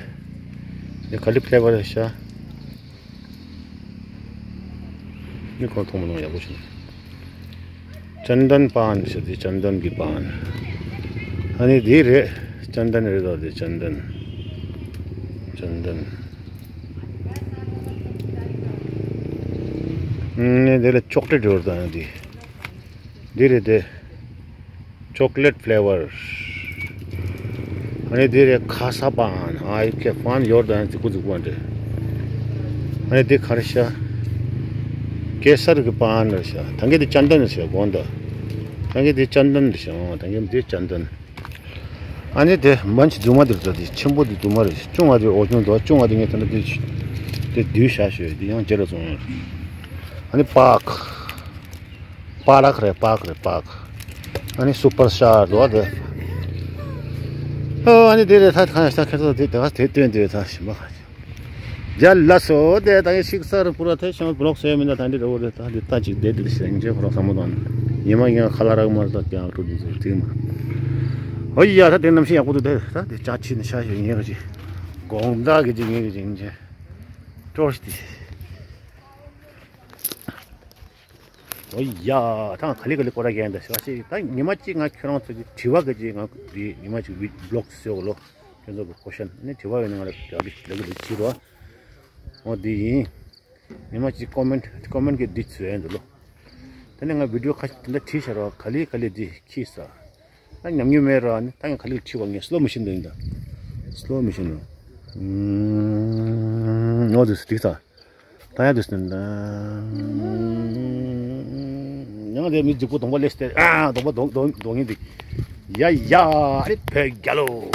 དེ་ག་ལི་ཕི་ལེ་བར་ཤ་ནི་ཁོང་མཐོང་མ་མཐོང་ཡག་པོ་བྱུང་། ཅན་དན་པན་ཟེར་དེ་ཅན་དན་གྱི་པན། ཨ་ནི་དེ་རེད། ཅན་དན་རེད་དོ་དེ་ཅན་དན། ཅན་དན། ཨ་ནི་དེ་ལ་ཅོག་ལེ་ཊི་ཡོད་དང་དེ། དེ་རེད་དེ། ཅོག་ལེ་ཊི་ཕི་ལེ་བར། ཨ་ནི་དེ་རེད་ཁ་ས་པན། ཨ་ཡི་ཁེ་པན་ཡོད་དང་དེ་ཀུ་ཟུག་པན་རེད། ཨ་ནི་དེ་ག་རེ་ཤ། གེ་སར་གྱི་པན་རེད་ཤ། ད་གིན་དེ་ཅན་དན་རེད་ཤ་དགོངས་དག་ད་གིན་དེ་ཅན་དན་རེད་ཤ། ཨོ་ད་གིན་དེ་ཅན་དན། ཨ་ནི་དེ་མན་ཆི་རྫུན་མ་དེ་རེད། དེ་ཆེན་པོ་དེ་རྫུན་མ་རེད། ཆུང་བ་དེ་འོ་ཆུང་འདུག་ཆུང་བ་དེ་ངས་ད་ལྟ་དེ་དེ་བསྡུས་བཞག་ཞོད། དེ་ཡང་རྗེས་ལ་བཙོང་ཡོད། ཨ་ནི་པཱག་པཱག་རེད། པཱག་རེད། པཱག་ཨ་ནི་སུ་པར་ཤར་འདུག་དེ། ཨོ་ཨ་ནི་དེ་རེད། ད་གང་ཡང་ཁྱེད་ཚོ་དེ་དེ་དེ་སྟོན་དེ་ད་ཞིམ་པ། ཡ་ལ་སོ་དེ་ད་ཡ་ཤིག་སར་པུ་ར་ཐེ་ཤང་བི་ལོག་སེ་མིན་ད་ད་འདི་རོ་རེད། ད་འདི་ད་ཅིག་དེ་དེ་ཤེས་ཉེ་ཁོ་ར་སམ་མོ་དང་ཉི་མ་ཡང་ཁ་ལ་རག་མར་ད་ཀྱང་ཀྲུ་དུ་ཟེར་དེ་མ། ཨོ་ཡ་ད་དེ་གནམ་གཤིས་ཡག་པོ་འདུག་དེ་ད་དེ་ཅག་ཕྱི་ནས་ཤ་ཞོད་ཉེ་གི་ཅིག་དགོང་དག་གི་ཅིག་ཉེ་གི་ཅིག་ཉེ་ཀྲོར་ཏི། ཨོ་ཡ་ད་ང་ག་ལེ་ག་ལེ་སྐོར་ར་རྒྱག་ཡིན་ད་ཤ་ཞིག་ད་ཉི་མ་གཅིག་ང་ཁྱོད་རང་ཚོ་གི་དྲི་བ་གི་ཅིག་ང་དེ་ཉི་མ་གཅིག་བི་བི་ལོག་སེ་ཡོད་ལོ། ཁྱོད་ཚོ་གི་ཀོ་ཤན་ནི་དྲི་བ་ཡོད་ན་ང་ལ་རྒྱག་གི་ལེ་གི་ལེ་ཅི་རོ། ཨོ་དེ་ཡིན། ཉི་མ་གཅིག་ཀོ་མེན་ཊི་ཀོ་མེན་ཊི་གི་འདི་ཚོས་ཡིན་འདུག་ལོ། དེ་ནས་ང་བི་ཌིའོ་ཁ་ཤས་དེ་འདྲ་བྲིས་ཤག་རོ། ག་ལེ་ག་ལེ་འདི་ཁྱི་ས། ད་ཉམས་མྱོང་མེད་རོ། ནི་ད་ཡང་ག་ལེ་བྲིས་པ་ངས་སི་ལོ་མོ་ཤན་དུ་ཡིན་ད། སི་ལོ་མོ་ཤན་དུ། ཨོ་དེ་སི་ཏིག་ས། ད་ཡང་དེ་སི་ནི་ད། ཡང་དེ་མི་རྫིག་པོ་གདོང་པ་ལས་སྟེ་ཨ་གདོང་པ་གདོང་གདོང་གདོང་ཡིན་འདི། ཡ་ཡ་ཨ་རེ་བོད་རྒྱལ་ལོ།